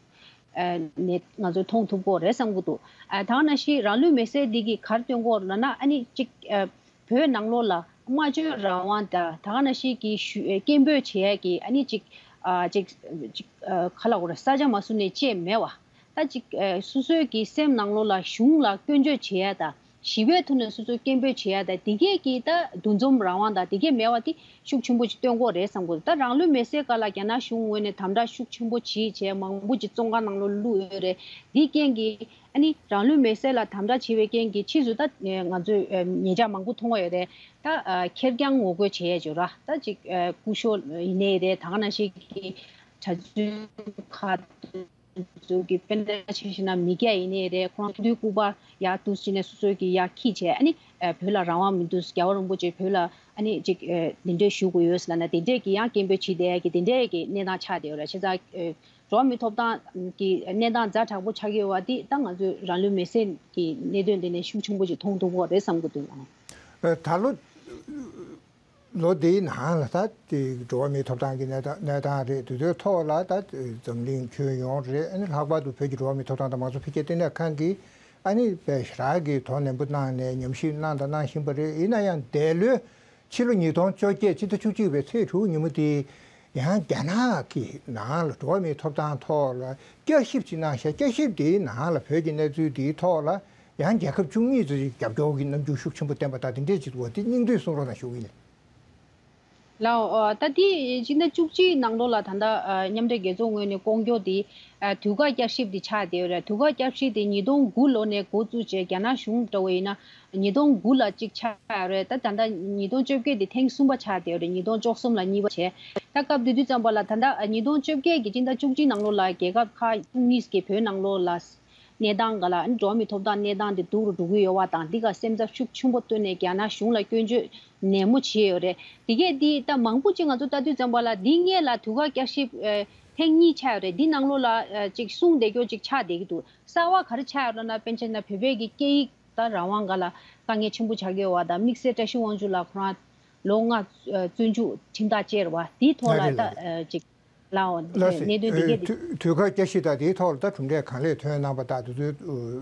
ཨ་ནས་ང་ཚོས་མཐོང་ཐུབ་ཀྱི་ཡོད་རེད་བསམ་གྱི་འདུག་ཨ། ད་ག་ནང་བཞིན་རང་ལུས་མེར་སྲེག་འདི་གིས་ག་རེ་སྟོན་གྱི་ཡོད་རེད་ལབ་ན། ཨ་ནི་གཅིག་ཨ། བོད་ནང་ལོགས་ལ་སྨྲ་བརྗོད་རང་དབང་དང་ད་ག་ནང་བཞིན་གྱི་ཞུ་ཨ། སྐད་འབོད་བྱེད་ཡས་ཀྱི་ཨ་ནི་གཅིག་ཨ། གཅིག་གཅིག་ཨ། ག་ལབ་དགོས་རེད། ས་ཆ་མ་བཟོ་ནས་བཅད་མེད་པ། ད་ཅིག་ཨ། སོ་སོའི་གི་སེམས་ནང་ལོགས་ལ་གཞུང་ལ་སྐྱོན་བརྗོད་བྱེད་ཡ་དང་། ཞི་བའི་ཐོག་ནས་སོ་སོའི་སྐད་འབོད་བྱེད་ཡ་དང་། དེ་གས་ཀྱི་ད་འདུ་འཛོམས་རང་དབང་དང་དེ་གས་མེད་པ་དེ་ཤུགས་ཆེན་པོ་ཅིག་སྟོན་གྱི་ཡོད་རེད་བསམ་གྱི་འདུག་ད་རང་ལུས་མེར་སྲེག་སྒང་ལ་རྒྱ་ནག་གཞུང་ངོས་ནས་དམ་དྲག་ཤུགས་ཆེན་པོ་བྱས་བྱས་མང་པོ་ཅིག་བཙོན་ཁང་ནང་ལོགས་བླུགས་ཡོད་རེད། དེའི་རྐྱེན་གྱིས་ཨ་ནི་རང་ལུས་མེར་སྲེག་ལ་དམ་དྲག་བྱེད་པའི་རྐྱེན་གྱིས་ཕྱིས་སུ་ད་ང་ཚོས་ཨ། ཉེ་ཆར་མང་པོ་མཐོང་གི་ཡོད་རེད། ད་ཨ། ཁེར་རྐྱང་ངོ་རྒོལ་བྱེད་ཡས་ཅིག་ཡོད་ར། ད་ཅིག་ཨ། སྐུ་ཞབས་ཡིན་ནའི་རེད། ད་ག་ནང་བཞིན་གྱི་གྲྭ་བཙུན་ཁག་ཚོ་གི་དཔེར་ན་ཆ་བཞག་ན་མི་སྐྱ་ཡིན་ནའི་རེད། ཁོ་རང་ཐུགས་འདུན་སྐུ་པར་ཡར་འདུག་བྱས་ནས་སོ་སོ་གི་ཡར་འཁྱེར་བྱས། ཨ་ནི་ཨ། བོད་ལ་རང་དབང་མི་འདུག་རྒྱལ་བ་རིན་པོ་ཆེ་བོད་ལ་ཨ་ནི་ཅིག་ཨ། གདན་འདྲེན་ཞུ་དགོས་ཡོད་ཟེར་ལབ་ན་དེ་འདྲས་ཀྱི་ཡང་སྐད་འབོད་བྱེད་བསྡད་ཡ་གི་དེ་འདྲས་ཀྱི་གནས་སྟངས་ཆགས་བསྡད་ཡོད་རེད། བྱས་ཙང་ཨ། འགྲོ་བ་མིའི་ཐོབ་ཐང་གི་གནས་སྟངས་ཛ་དྲག་པོ་ཆགས་ཀྱི་ཡོད་པ་འདི་ད་ང་ཚོས་རང་ལུས་མེར་སྲེག་གི་གནད་དོན་དེ་ནས་ཤུགས་ཆེན་པོ་ཅིག་མཐོང་ཐུབ་ཀྱི་ཡོད་རེད་བསམ་གྱི་འདུག་ཨ། ད་ལོ། ལོ་འདིའི་ནང་ལ་ད་དེ་འགྲོ་བ་མིའི་ཐོབ་ཐང་གི་གནས་སྟངས་གནས་སྟངས་རེད། དེ་ཚོའི་ཐོག་ལ་ད་འཛམ་གླིང་ཁྱོན་ཡོངས་རེད། ཨ་ནི་ལྷག་པར་དུ་བོད་ཀྱི་འགྲོ་བ་མིའི་ཐོབ་ཐང་དང་མང་གཙོ་འཕེལ་རྒྱས་ལྟེ་གནས་ཁང་གིས་ཨ་ནི་དཔེ་ཞེ་དྲག་གི་དོ་ནན་པོ་གནང་ནས་ཉམས་ཞིབ་གནང་དང་གནང་བཞིན་པ་རེད། ཡིན་ན་ཡང་འདས་ལོའི་ཕྱི་ལོ་ཉིས་སྟོང་བཅོ་བརྒྱད་ཕྱི་ཟླ་བཅུ་གཅིག་པའི་ཚེས་དྲུག་ཉིན་མོ་དེ་ཡང་རྒྱ་ནག་གི་ནང་ལ་འགྲོ་བ་མིའི་ཐོབ་ཐང་ཐོག་ལ་བསྐྱར་ཞིབ་ཅིག་གནང་ཤག་བསྐྱར་ཞིབ་དེའི་ནང་ལ་བོད་ཀྱི་གནས་ཚུལ་དེའི་ཐོག་ལ་ཡང་རྒྱལ་ཁབ་བཅུ་གཉིས་ཙམ་ཞིག་རྒྱབ་སྐྱོར་གྱི་རྣམ་འགྱུར་ཤུགས་ཆེན་པོ་བསྟན་པ་དང་དེ་འདྲས་ཅིག་འདུག་པ་དེ་སྙིང་བསྡུས་གསུང་རོགས་གནང་ཞུ་གི་ཡིན། ལགས་འོ། ད་དེ་སྤྱི་ཟླ་བཅུ་གཅིག་ནང་ལོགས་ལ་ད་ལྟ་ཨ། མཉམ་འབྲེལ་རྒྱལ་ཚོགས་ངོས་ནས་བསྐོང་རྒྱུ་དེ་ཨ། དུས་བཀག་བསྐྱར་ཞིབ་དེ་ཆགས་བསྡད་ཡོད་རེད། དུས་བཀག་བསྐྱར་ཞིབ་དེ་ཉིས་སྟོང་དགུ་ལོ་ནས་འགོ་བཙུགས་བྱས་རྒྱ་ནག་གཞུང་འདྲ་བོ་ཡིན་ན་ཉིས་སྟོང་དགུ་ལ་གཅིག་ཆགས་ཡོད་རེད། ད་ད་ལྟ་ཉིས་སྟོང་བཅོ་བརྒྱད་དེ་ཐེངས་གསུམ་པ་ཆགས་བསྡད་ཡོད་རེད། ཉིས་སྟོང་བཅུ་གསུམ་ལ་གཉིས་པ་བྱས། ད་སྐབས་དེ་དུས་ཙམ་པ་ལ་ད་ལྟ་ཉིས་སྟོང་བཅོ་བརྒྱད་ཀྱི་སྤྱི་ཟླ་བཅུ་གཅིག་ནང་ལོགས་ལ་རྒྱལ་ཁབ་ཁག་བཅུ་གཉིས་ཀྱིས་བོད་ནང་ལོགས་ལ་གནས་སྟངས་སྒང་ལ་འགྲོ་བ་མིའི་ཐོབ་ཐང་གནས་སྟངས་དེ་སྡུག་རུ་འགྲོ་གི་ཡོད་པ་དང་། འདི་ག་སེམས་འཚབ་ཤུགས་ཆེན་པོ་བཏོན་ནས་རྒྱ་ནག་གཞུང་ལ་སྐྱོན་བརྗོད་ནན་མོ་བྱས་ཡོད་རེད། དེ་གས་འདི་ད་མང་པོ་ཅིག་ང་ཚོ་ལྟ་དུས་ཙམ་པ་ལ་འདི་སྔས་ལ་དུས་བཀག་བསྐྱར་ཞིབ་ཨ། ཐེངས་གཉིས་ཆགས་ཡོད་རེད། འདི་ནང་ལོགས་ལ་ཨ། ཅིག་གསུངས་བསྡད་རྒྱུ་ཅིག་ཆགས་བསྡད་ཀྱི་འདུག་གསར་པ་ག་རེ་ཆགས་ཡོད་ལབ་ན། དཔེར་ན་ཆ་བཞག་ན་བོད་པའི་གི་སྐད་ཡིག་ད་རང་དབང་སྒང་ལ་དཀའ་ངལ་ཆེན་པོ་ཆགས་ཀྱི་ཡོད་པ་དང་། དམིགས་བསལ་བཀྲ་ཤིས་དབང་ཕྱུག་ལགས་ཁོ་རང་ལོ་ལྔ་ཨ། བཙོན་འཇུག་ཁྲིམས་ཐག་བཅད་རེད་པ། དེའི་ཐོག་ལ་ད་ཨ། ཅིག་ལགས་འོ། ལགས་སེ། གནད་དོན་དེ་གས་དེ། དུས་དུས་བཀག་བསྐྱར་ཞིབ་དང་དེའི་ཐོག་ལ་ད་གྲུབ་འབྲས་གང་ལེགས་ཐོན་གནང་པ་དང་། དེ་ཚོའི་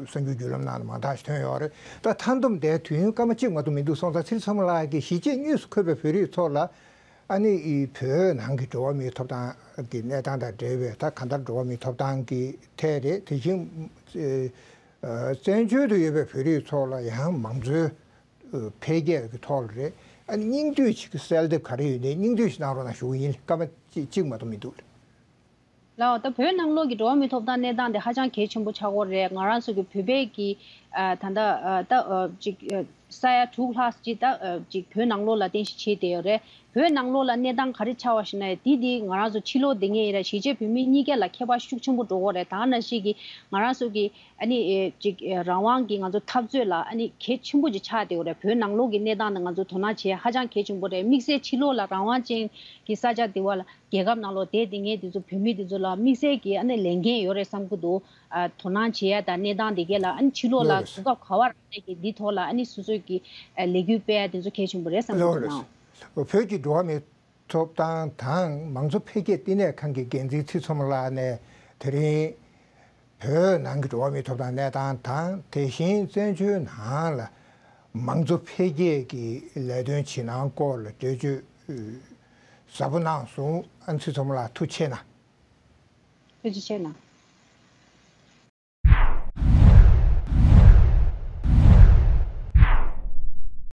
གསར་འགྱུར་བརྒྱུད་ལམ་ནང་ལ་མང་དག་ཞིག་ཐོན་ཡོད་རེད། ད་མཐའ་བསྡོམས་དེ་དུས་ཡུན་སྐར་མ་གཅིག་མ་གཏོགས་མི་འདུག་སོང་ཙང་། ཚེ་རིང་མཚོ་མོ་ལགས་ཀྱིས་གཞིས་བྱེས་དངོས་སུ་འཁོད་པའི་བོད་རིགས་ཚོ་ལ་ཨ་ནི་བོད་ནང་གི་འགྲོ་བ་མིའི་ཐོབ་ཐང་གི་གནས་སྟངས་དང་འབྲེལ་བའི། ད་གང་ལྟར་འགྲོ་བ་མིའི་ཐོབ་ཐང་གི་ཐད་རེད། དེ་བཞིན་ཨ། བཙན་བྱོལ་དུ་ཡོད་པའི་བོད་རིགས་ཚོ་ལ་ཡང་མང་གཙོའི་འཕེལ་རྒྱས་ཀྱི་ཐོག་ལ་རེད། ཨ་ནི་སྙིང་བསྡུས་ཤིག་གསལ་འདེབས་ག་རེ་ཡོད་ནའི་སྙིང་བསྡུས་ཤིག་གནང་རོགས་གནང་ཞུ་གི་ཡིན། སྐར་མ་གཅིག་གཅིག་མ་གཏོགས་མི་འདུག་ལགས་འོ། ད་བོད་ནང་ལོགས་ཀྱི་འགྲོ་བ་མིའི་ཐོབ་ཐང་གནས་སྟངས་དེ་ཧ་ཅང་གལ་ཆེན་པོ་ཆགས་ཀྱི་ཡོད་རེད། ང་རང་ཚོ་གི་བོད་པའི་གི་ཨ། ད་ལྟ་ཨ། ད་ཨ། ཅིག་ཨ། ས་ཡ་དྲུག་ལྷག་ཅིག་ད་ཨ། ཅིག་བོད་ནང་ལོགས་ལ་རྟེན་གཞི་བྱས་བསྡད་ཡོད་རེད། བོད་ནང་ལོགས་ལ་གནས་སྟངས་ག་རེ་ཆགས་པ་ཞིག་ན་ཡང་དེ་དེ་ང་རང་ཚོ་ཕྱི་ལོགས་བསྡད་མཁན་ཡིན་ན་གཞིས་བྱེས་བོད་མི་གཉིས་ཀ་ལ་ཁྱད་པར་ཤུགས་ཆེན་པོ་འགྲོ་གི་ཡོད་རེད། ད་ག་ནང་བཞིན་གི་ང་རང་ཚོ་གི་ཨ་ནི་ཨེ་ཅིག་ཨེ་རང་དབང་གི་ང་ཚོ་འཐབ་རྩོད་ལ་ཨ་ནི་གལ་ཆེན་པོ་ཅིག་ཆགས་བསྡད་ཡོད་རེད། བོད་ནང་ལོགས་ཀྱི་གནས་སྟངས་དེ་ང་ཚོ་དོ་སྣང་བྱེད་ཧ་ཅང་གལ་ཆེན་པོ་རེད། དམིགས་བསལ་ཕྱི་ལོགས་ལ་རང་དབང་ཅན་གྱི་ས་ཆ་དེ་བ་ལ་རྒྱལ་ཁབ་ནང་ལོགས་བསྡད་བསྡད་མཁན་དེ་ཚོ་བོད་མི་དེ་ཚོ་ལ་དམིགས་བསལ་གྱི་ཨ་ནི་ལས་འགན་ཡོད་རེད་བསམ་གྱི་འདུག་ཨ། དོ་སྣང་བྱེད་ཡ་དང་གནས་སྟངས་དེ་གས་ལ་ཨ་ནི་ཕྱི་ལོགས་ལ་ལགས་རེད། གོ་སྐབས་ག་བ་རག་ནས་ཀྱི་འདི་ཐོག་ལ་ཨ་ནི་སོ་སོའི་གི་ཨ་ལས་འགུལ་སྤེལ་ཡ་དེ་ཚོ་གལ་ཆེན་པོ་རེད་བསམ་གྱི་ལགས་འདུག་རེད། ནའང་། བོད་ཀྱི་འགྲོ་བ་མིའི་ཐོབ་ཐང་དང་མང་གཙོ་འཕེལ་རྒྱས་བསྟི་གནས་ཁང་གི་འགན་འཛིན་ཚེ་རིང་མཚོ་མོ་ལགས་ནས་དེ་རིང་ བོད་ནང་གི་འགྲོ་བ་མིའི་ཐོབ་ཐང་གནས་སྟངས་དང་། དེ་བཞིན་བཙན་བྱོལ་ནང་ལ་མང་གཙོ་འཕེལ་རྒྱས་ཀྱི་ལས་དོན་བྱེད་སྟངས་སྐོར་ལ་འགྲེལ་བརྗོད་ཟབ་པོ་གནང་སོང་། ཨ་ནི་ཚེ་ཚོ་མོ་ལགས་ཐུགས་རྗེ་ཆེ་གནང་། ཐུགས་རྗེ་ཆེ་གནང་།